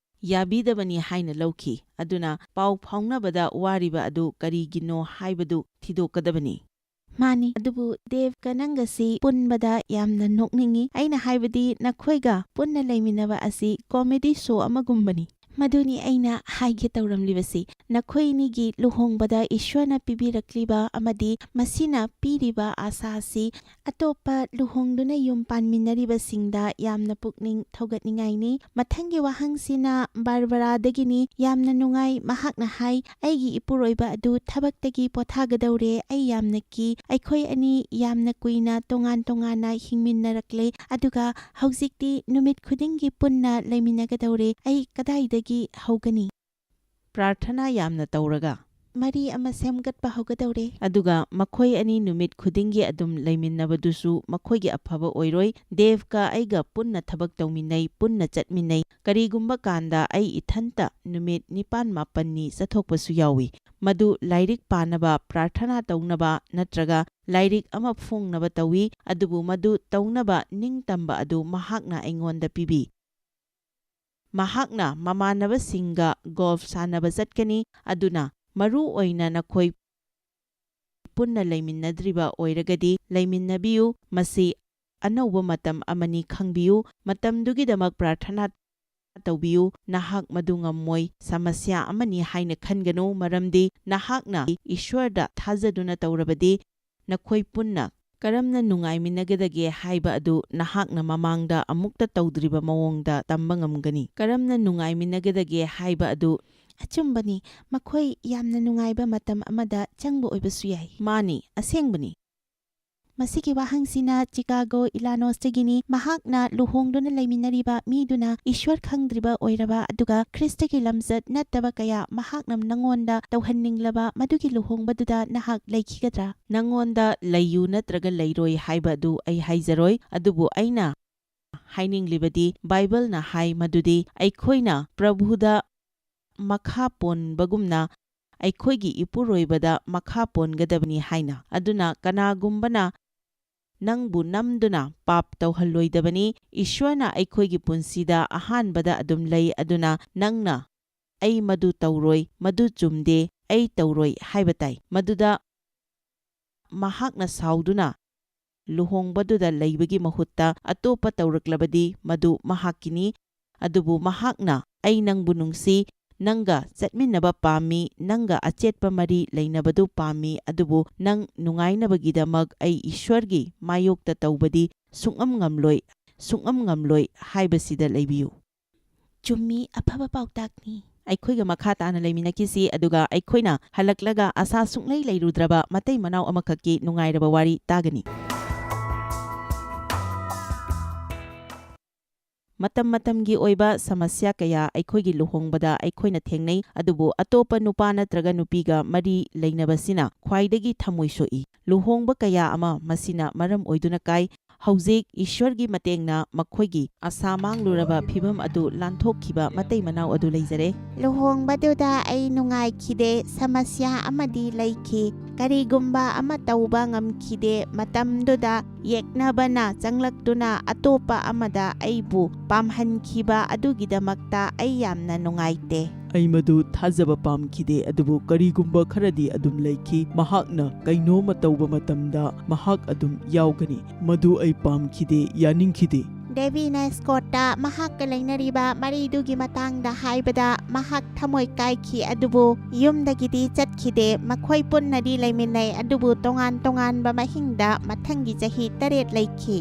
ꯌꯥꯕꯤꯗꯕꯅꯤ ꯍꯥꯏꯅ ꯂꯧꯈꯤ꯫ ꯑꯗꯨꯅ ꯄꯥꯎ ꯐꯥꯎꯅꯕꯗ ꯋꯥꯔꯤꯕ ꯑꯗꯨ ꯀꯔꯤꯒꯤꯅꯣ ꯍꯥꯏꯕꯗꯨ ꯊꯤꯗꯣꯛꯀꯗꯕꯅꯤ꯫ ꯃꯥꯅꯤ, ꯑꯗꯨꯕꯨ ꯗꯦꯕꯀ ꯅꯪꯒꯁꯤ ꯄꯨꯟꯕꯗ ꯌꯥꯝꯅ ꯅꯣꯛꯅꯤꯡꯏ꯫ ꯑꯩꯅ ꯍꯥꯏꯕꯗꯤ ꯅꯈꯣꯏꯒ ꯄꯨꯟꯅ ꯂꯩꯃꯤꯟꯅꯕ ꯑꯁꯤ comedy show ꯑꯃꯒꯨꯝꯕꯅꯤ꯫ ꯃꯗꯨꯅꯤ ꯑꯩꯅ ꯍꯥꯏꯒꯦ ꯇꯧꯔꯝꯂꯤꯕꯁꯤ꯫ ꯅꯈꯣꯏꯅꯤꯒꯤ ꯂꯨꯍꯣꯡꯕꯗ ꯏꯁ꯭ꯋꯔꯅ ꯄꯤꯕꯤꯔꯛꯂꯤꯕ ꯑꯃꯗꯤ ꯃꯁꯤꯅ ꯄꯤꯔꯤꯕ ꯑꯥꯁꯥ ꯑꯁꯤ ꯑꯇꯣꯞꯄ ꯂꯨꯍꯣꯡꯗꯨꯅ ꯌꯨꯝ ꯄꯥꯟꯃꯤꯟꯅꯔꯤꯕꯁꯤꯡꯗ ꯌꯥꯝꯅ ꯄꯨꯛꯅꯤꯡ ꯊꯧꯒꯠꯅꯤꯡꯉꯥꯏꯅꯤ꯫ ꯃꯊꯪꯒꯤ ꯋꯥꯍꯪꯁꯤꯅ ꯕꯥꯔꯕꯔꯥꯗꯒꯤꯅꯤ꯫ ꯌꯥꯝꯅ ꯅꯨꯡꯉꯥꯏ꯫ ꯃꯍꯥꯛꯅ ꯍꯥꯏ, "ꯑꯩꯒꯤ ꯏꯄꯨꯔꯣꯏꯕ ꯑꯗꯨ ꯊꯕꯛꯇꯒꯤ ꯄꯣꯊꯥꯒꯗꯧꯔꯦ꯫ ꯑꯩ ꯌꯥꯝꯅ ꯀꯤ꯫ ꯑꯩꯈꯣꯏ ꯑꯅꯤ ꯌꯥꯝꯅ ꯀꯨꯏꯅ ꯇꯣꯉꯥꯟ ꯇꯣꯉꯥꯟꯅ ꯍꯤꯡꯃꯤꯟꯅꯔꯛꯂꯦ, ꯑꯗꯨꯒ ꯍꯧꯖꯤꯛꯇꯤ ꯅꯨꯃꯤꯠ ꯈꯨꯗꯤꯡꯒꯤ ꯄꯨꯟꯅ ꯂꯩꯃꯤꯟꯅꯒꯗꯧꯔꯦ꯫ ꯑꯩ ꯀꯗꯥꯏꯗꯒꯤ ꯍꯧꯒꯅꯤ?" ꯄ꯭ꯔꯥꯔꯊꯅꯥ ꯌꯥꯝꯅ ꯇꯧꯔꯒ ꯃꯔꯤ ꯑꯃ ꯁꯦꯝꯒꯠꯄ ꯍꯧꯒꯗꯧꯔꯦ꯫ ꯑꯗꯨꯒ ꯃꯈꯣꯏ ꯑꯅꯤ ꯅꯨꯃꯤꯠ ꯈꯨꯗꯤꯡꯒꯤ ꯑꯗꯨꯝ ꯂꯩꯃꯤꯟꯅꯕꯗꯨꯁꯨ ꯃꯈꯣꯏꯒꯤ ꯑꯐꯕ ꯑꯣꯏꯔꯣꯏ꯫ ꯗꯦꯚꯀ ꯑꯩꯒ ꯄꯨꯟꯅ ꯊꯕꯛ ꯇꯧꯃꯤꯟꯅꯩ, ꯄꯨꯟꯅ ꯆꯠꯃꯤꯟꯅꯩ꯫ ꯀꯔꯤꯒꯨꯝꯕ ꯀꯥꯟꯗ ꯑꯩ ꯏꯊꯟꯇ ꯅꯨꯃꯤꯠ ꯅꯤꯄꯥꯟ ꯃꯥꯄꯟꯅꯤ ꯆꯠꯊꯣꯛꯄꯁꯨ ꯌꯥꯎꯏ꯫ ꯃꯗꯨ ꯂꯥꯏꯔꯤꯛ ꯄꯥꯅꯕ, ꯄ꯭ꯔꯥꯔꯊꯅꯥ ꯇꯧꯅꯕ ꯅꯠꯇ꯭ꯔꯒ ꯂꯥꯏꯔꯤꯛ ꯑꯃ ꯐꯣꯡꯅꯕ ꯇꯧꯏ, ꯑꯗꯨꯕꯨ ꯃꯗꯨ ꯇꯧꯅꯕ ꯅꯤꯡꯇꯝꯕ ꯑꯗꯨ ꯃꯍꯥꯛꯅ ꯑꯩꯉꯣꯟꯗ ꯄꯤꯕꯤ꯫ ꯃꯍꯥꯛꯅ ꯃꯃꯥꯟꯅꯕꯁꯤꯡꯒ ꯒꯣꯜꯐ ꯁꯥꯟꯅꯕ ꯆꯠꯀꯅꯤ, ꯑꯗꯨꯅ ꯃꯔꯨ ꯑꯣꯏꯅ ꯅꯈꯣꯏ ꯄꯨꯟꯅ ꯂꯩꯃꯤꯟꯅꯗ꯭ꯔꯤꯕ ꯑꯣꯏꯔꯒꯗꯤ ꯂꯩꯃꯤꯟꯅꯕꯤꯌꯨ꯫ ꯃꯁꯤ ꯑꯅꯧꯕ ꯃꯇꯝ ꯑꯃꯅꯤ ꯈꯪꯕꯤꯌꯨ꯫ ꯃꯇꯝꯗꯨꯒꯤꯗꯃꯛ ꯄ꯭ꯔꯥꯔꯊꯅꯥ ꯇꯧꯕꯤꯌꯨ꯫ ꯅꯍꯥꯛ ꯃꯗꯨ ꯉꯝꯃꯣꯏ꯫ ꯁꯃꯁ꯭ꯌꯥ ꯑꯃꯅꯤ ꯍꯥꯏꯅ ꯈꯟꯒꯅꯨ, ꯃꯔꯝꯗꯤ ꯅꯍꯥꯛꯅ ꯏꯁ꯭ꯋꯔꯗ ꯊꯥꯖꯗꯨꯅ ꯇꯧꯔꯕꯗꯤ ꯅꯈꯣꯏ ꯄꯨꯟꯅ ꯀꯔꯝꯅ ꯅꯨꯡꯉꯥꯏꯃꯤꯟꯅꯒꯗꯒꯦ ꯍꯥꯏꯕ ꯑꯗꯨ ꯅꯍꯥꯛꯅ ꯃꯃꯥꯡꯗ ꯑꯃꯨꯛꯇ ꯇꯧꯗ꯭ꯔꯤꯕ ꯃꯑꯣꯡꯗ ꯇꯝꯕ ꯉꯝꯒꯅꯤ꯫ ꯀꯔꯝꯅ ꯅꯨꯡꯉꯥꯏꯃꯤꯟꯅꯒꯗꯒꯦ ꯍꯥꯏꯕ ꯑꯗꯨ ꯑꯆꯨꯝꯕꯅꯤ, ꯃꯈꯣꯏ ꯌꯥꯝꯅ ꯅꯨꯡꯉꯥꯏꯕ ꯃꯇꯝ ꯑꯃꯗ ꯆꯪꯕ ꯑꯣꯏꯕꯁꯨ ꯌꯥꯏ꯫ ꯃꯥꯅꯤ, ꯑꯁꯦꯡꯕꯅꯤ꯫ ꯃꯁꯤꯒꯤ ꯋꯥꯍꯪꯁꯤꯅ ꯆꯤꯀꯥꯒꯣ, ꯏꯂꯥꯅꯣꯁꯇꯒꯤꯅꯤ꯫ ꯃꯍꯥꯛꯅ ꯂꯨꯍꯣꯡꯗꯨꯅ ꯂꯩꯃꯤꯟꯅꯔꯤꯕ ꯃꯤꯗꯨꯅ ꯏꯁ꯭ꯋꯔ ꯈꯪꯗ꯭ꯔꯤꯕ ꯑꯣꯏꯔꯕ ꯑꯗꯨꯒ ꯈ꯭ꯔꯤꯁꯇꯒꯤ ꯂꯝꯆꯠ ꯅꯠꯇꯕ ꯀꯌꯥ ꯃꯍꯥꯛꯅ ꯅꯉꯣꯟꯗ ꯇꯧꯍꯟꯅꯤꯡꯂꯕ ꯃꯗꯨꯒꯤ ꯂꯨꯍꯣꯡꯕꯗꯨꯗ ꯅꯍꯥꯛ ꯂꯩꯈꯤꯒꯗ꯭ꯔꯥ? ꯅꯉꯣꯟꯗ ꯂꯩꯌꯨ ꯅꯠꯇ꯭ꯔꯒ ꯂꯩꯔꯣꯏ ꯍꯥꯏꯕ ꯑꯗꯨ ꯑꯩ ꯍꯥꯏꯖꯔꯣꯏ, ꯑꯗꯨꯕꯨ ꯑꯩꯅ ꯍꯥꯏꯅꯤꯡꯂꯤꯕꯗꯤ ꯕꯥꯏꯕꯜꯅ ꯍꯥꯏ ꯃꯗꯨꯗꯤ ꯑꯩꯈꯣꯏꯅ ꯄ꯭ꯔꯚꯨꯗ ꯃꯈꯥ ꯄꯣꯟꯕꯒꯨꯝꯅ ꯑꯩꯈꯣꯏꯒꯤ ꯏꯄꯨꯔꯣꯏꯕꯗ ꯃꯈꯥ ꯄꯣꯟꯒꯗꯕꯅꯤ ꯍꯥꯏꯅ꯫ ꯑꯗꯨꯅ ꯀꯅꯥꯒꯨꯝꯕꯅ ꯅꯪꯕꯨ ꯅꯝꯗꯨꯅ ꯄꯥꯞ ꯇꯧꯍꯜꯂꯣꯏꯗꯕꯅꯤ꯫ ꯏꯁ꯭ꯋꯔꯅ ꯑꯩꯈꯣꯏꯒꯤ ꯄꯨꯟꯁꯤꯗ ꯑꯍꯥꯟꯕꯗ ꯑꯗꯨꯝ ꯂꯩ, ꯑꯗꯨꯅ ꯅꯪꯅ "ꯑꯩ ꯃꯗꯨ ꯇꯧꯔꯣꯏ, ꯃꯗꯨ ꯆꯨꯝꯗꯦ, ꯑꯩ ꯇꯧꯔꯣꯏ" ꯍꯥꯏꯕ ꯇꯥꯏ꯫ ꯃꯗꯨꯗ ꯃꯍꯥꯛꯅ ꯁꯥꯎꯗꯨꯅ ꯂꯨꯍꯣꯡꯕꯗꯨꯗ ꯂꯩꯕꯒꯤ ꯃꯍꯨꯠꯇ ꯑꯇꯣꯞꯄ ꯇꯧꯔꯛꯂꯕꯗꯤ ꯃꯗꯨ ꯃꯍꯥꯛꯀꯤꯅꯤ꯫ ꯑꯗꯨꯕꯨ ꯃꯍꯥꯛꯅ "ꯑꯩ ꯅꯪꯕꯨ ꯅꯨꯡꯁꯤ, ꯅꯪꯒ ꯆꯠꯃꯤꯟꯅꯕ ꯄꯥꯝꯃꯤ, ꯅꯪꯒ ꯑꯆꯦꯠꯄ ꯃꯔꯤ ꯂꯩꯅꯕꯗꯨ ꯄꯥꯝꯃꯤ, ꯑꯗꯨꯕꯨ ꯅꯪ ꯅꯨꯡꯉꯥꯏꯅꯕꯒꯤꯗꯃꯛ ꯑꯩ ꯏꯁ꯭ꯋꯔꯒꯤ ꯃꯥꯌꯣꯛꯇ ꯇꯧꯕꯗꯤ ꯁꯨꯡꯉꯝ ꯉꯝꯂꯣꯏ, ꯁꯨꯡꯉꯝ ꯉꯝꯂꯣꯏ" ꯍꯥꯏꯕꯁꯤꯗ ꯂꯩꯕꯤꯌꯨ꯫ ꯆꯨꯝꯃꯤ, ꯑꯐꯕ ꯄꯥꯎꯇꯥꯛꯅꯤ꯫ ꯑꯩꯈꯣꯏꯒ ꯃꯈꯥ ꯇꯥꯅ ꯂꯩꯃꯤꯟꯅꯈꯤꯁꯤ, ꯑꯗꯨꯒ ꯑꯩꯈꯣꯏꯅ ꯍꯜꯂꯛꯂꯒ ꯑꯁꯥ ꯁꯨꯡꯂꯩ ꯂꯩꯔꯨꯗ꯭ꯔꯕ ꯃꯇꯩ ꯃꯅꯥꯎ ꯑꯃꯈꯛꯀꯤ ꯅꯨꯡꯉꯥꯏꯔꯕ ꯋꯥꯔꯤ ꯇꯥꯒꯅꯤ꯫ ꯃꯇꯝ ꯃꯇꯝꯒꯤ ꯑꯣꯏꯕ ꯁꯃꯁ꯭ꯌꯥ ꯀꯌꯥ ꯑꯩꯈꯣꯏꯒꯤ ꯂꯨꯍꯣꯡꯕꯗ ꯑꯩꯈꯣꯏꯅ ꯊꯦꯡꯅꯩ, ꯑꯗꯨꯕꯨ ꯑꯇꯣꯞꯄ ꯅꯨꯄꯥ ꯅꯠꯇ꯭ꯔꯒ ꯅꯨꯄꯤꯒ ꯃꯔꯤ ꯂꯩꯅꯕꯁꯤꯅ ꯈ꯭ꯋꯥꯏꯗꯒꯤ ꯊꯃꯣꯏ ꯁꯣꯛꯏ꯫ ꯂꯨꯍꯣꯡꯕ ꯀꯌꯥ ꯑꯃ ꯃꯁꯤꯅ ꯃꯔꯝ ꯑꯣꯏꯗꯨꯅ ꯀꯥꯏ꯫ ꯍꯧꯖꯤꯛ ꯏꯁ꯭ꯋꯔꯒꯤ ꯃꯇꯦꯡꯅ ꯃꯈꯣꯏꯒꯤ ꯑꯁꯥ ꯃꯥꯡꯂꯨꯔꯕ ꯐꯤꯚꯝ ꯑꯗꯨ ꯂꯥꯟꯊꯣꯛꯈꯤꯕ ꯃꯇꯩ ꯃꯅꯥꯎ ꯑꯗꯨ ꯂꯩꯖꯔꯦ꯫ ꯂꯨꯍꯣꯡꯕꯗꯨꯗ ꯑꯩ ꯅꯨꯡꯉꯥꯏꯈꯤꯗꯦ, ꯁꯃꯁ꯭ꯌꯥ ꯑꯃꯗꯤ ꯂꯩꯈꯤ꯫ ꯀꯔꯤꯒꯨꯝꯕ ꯑꯃ ꯇꯧꯕ ꯉꯝꯈꯤꯗꯦ꯫ ꯃꯇꯝꯗꯨꯗ ꯌꯦꯛꯅꯕꯅ ꯆꯪꯂꯛꯇꯨꯅ ꯑꯇꯣꯞꯄ ꯑꯃꯗ ꯑꯩꯕꯨ ꯄꯥꯝꯍꯟꯈꯤꯕ ꯑꯗꯨꯒꯤꯗꯃꯛꯇ ꯑꯩ ꯌꯥꯝꯅ ꯅꯨꯡꯉꯥꯏꯇꯦ꯫ ꯑꯩ ꯃꯗꯨ ꯊꯥꯖꯕ ꯄꯥꯝꯈꯤꯗꯦ, ꯑꯗꯨꯕꯨ ꯀꯔꯤꯒꯨꯝꯕ ꯈꯔꯗꯤ ꯑꯗꯨꯝ ꯂꯩꯈꯤ꯫ ꯃꯍꯥꯛꯅ ꯀꯩꯅꯣꯝꯃ ꯇꯧꯕ ꯃꯇꯝꯗ ꯃꯍꯥꯛ ꯑꯗꯨꯝ ꯌꯥꯎꯒꯅꯤ꯫ ꯃꯗꯨ ꯑꯩ ꯄꯥꯝꯈꯤꯗꯦ, ꯌꯥꯅꯤꯡꯈꯤꯗꯦ꯫ ꯗꯦꯕꯤꯅ ꯁ꯭ꯀꯣꯠꯇ ꯃꯍꯥꯛꯀ ꯂꯩꯅꯔꯤꯕ ꯃꯔꯤꯗꯨꯒꯤ ꯃꯇꯥꯡꯗ ꯍꯥꯏꯕꯗ ꯃꯍꯥꯛ ꯊꯃꯣꯏ ꯀꯥꯏꯈꯤ, ꯑꯗꯨꯕꯨ ꯌꯨꯝꯗꯒꯤꯗꯤ ꯆꯠꯈꯤꯗꯦ꯫ ꯃꯈꯣꯏ ꯄꯨꯟꯅꯗꯤ ꯂꯩꯃꯤꯟꯅꯩ, ꯑꯗꯨꯕꯨ ꯇꯣꯉꯥꯟ ꯇꯣꯉꯥꯟꯕ ꯃꯍꯤꯡꯗ ꯃꯊꯪꯒꯤ ꯆꯍꯤ ꯇꯔꯦꯠ ꯂꯩꯈꯤ꯫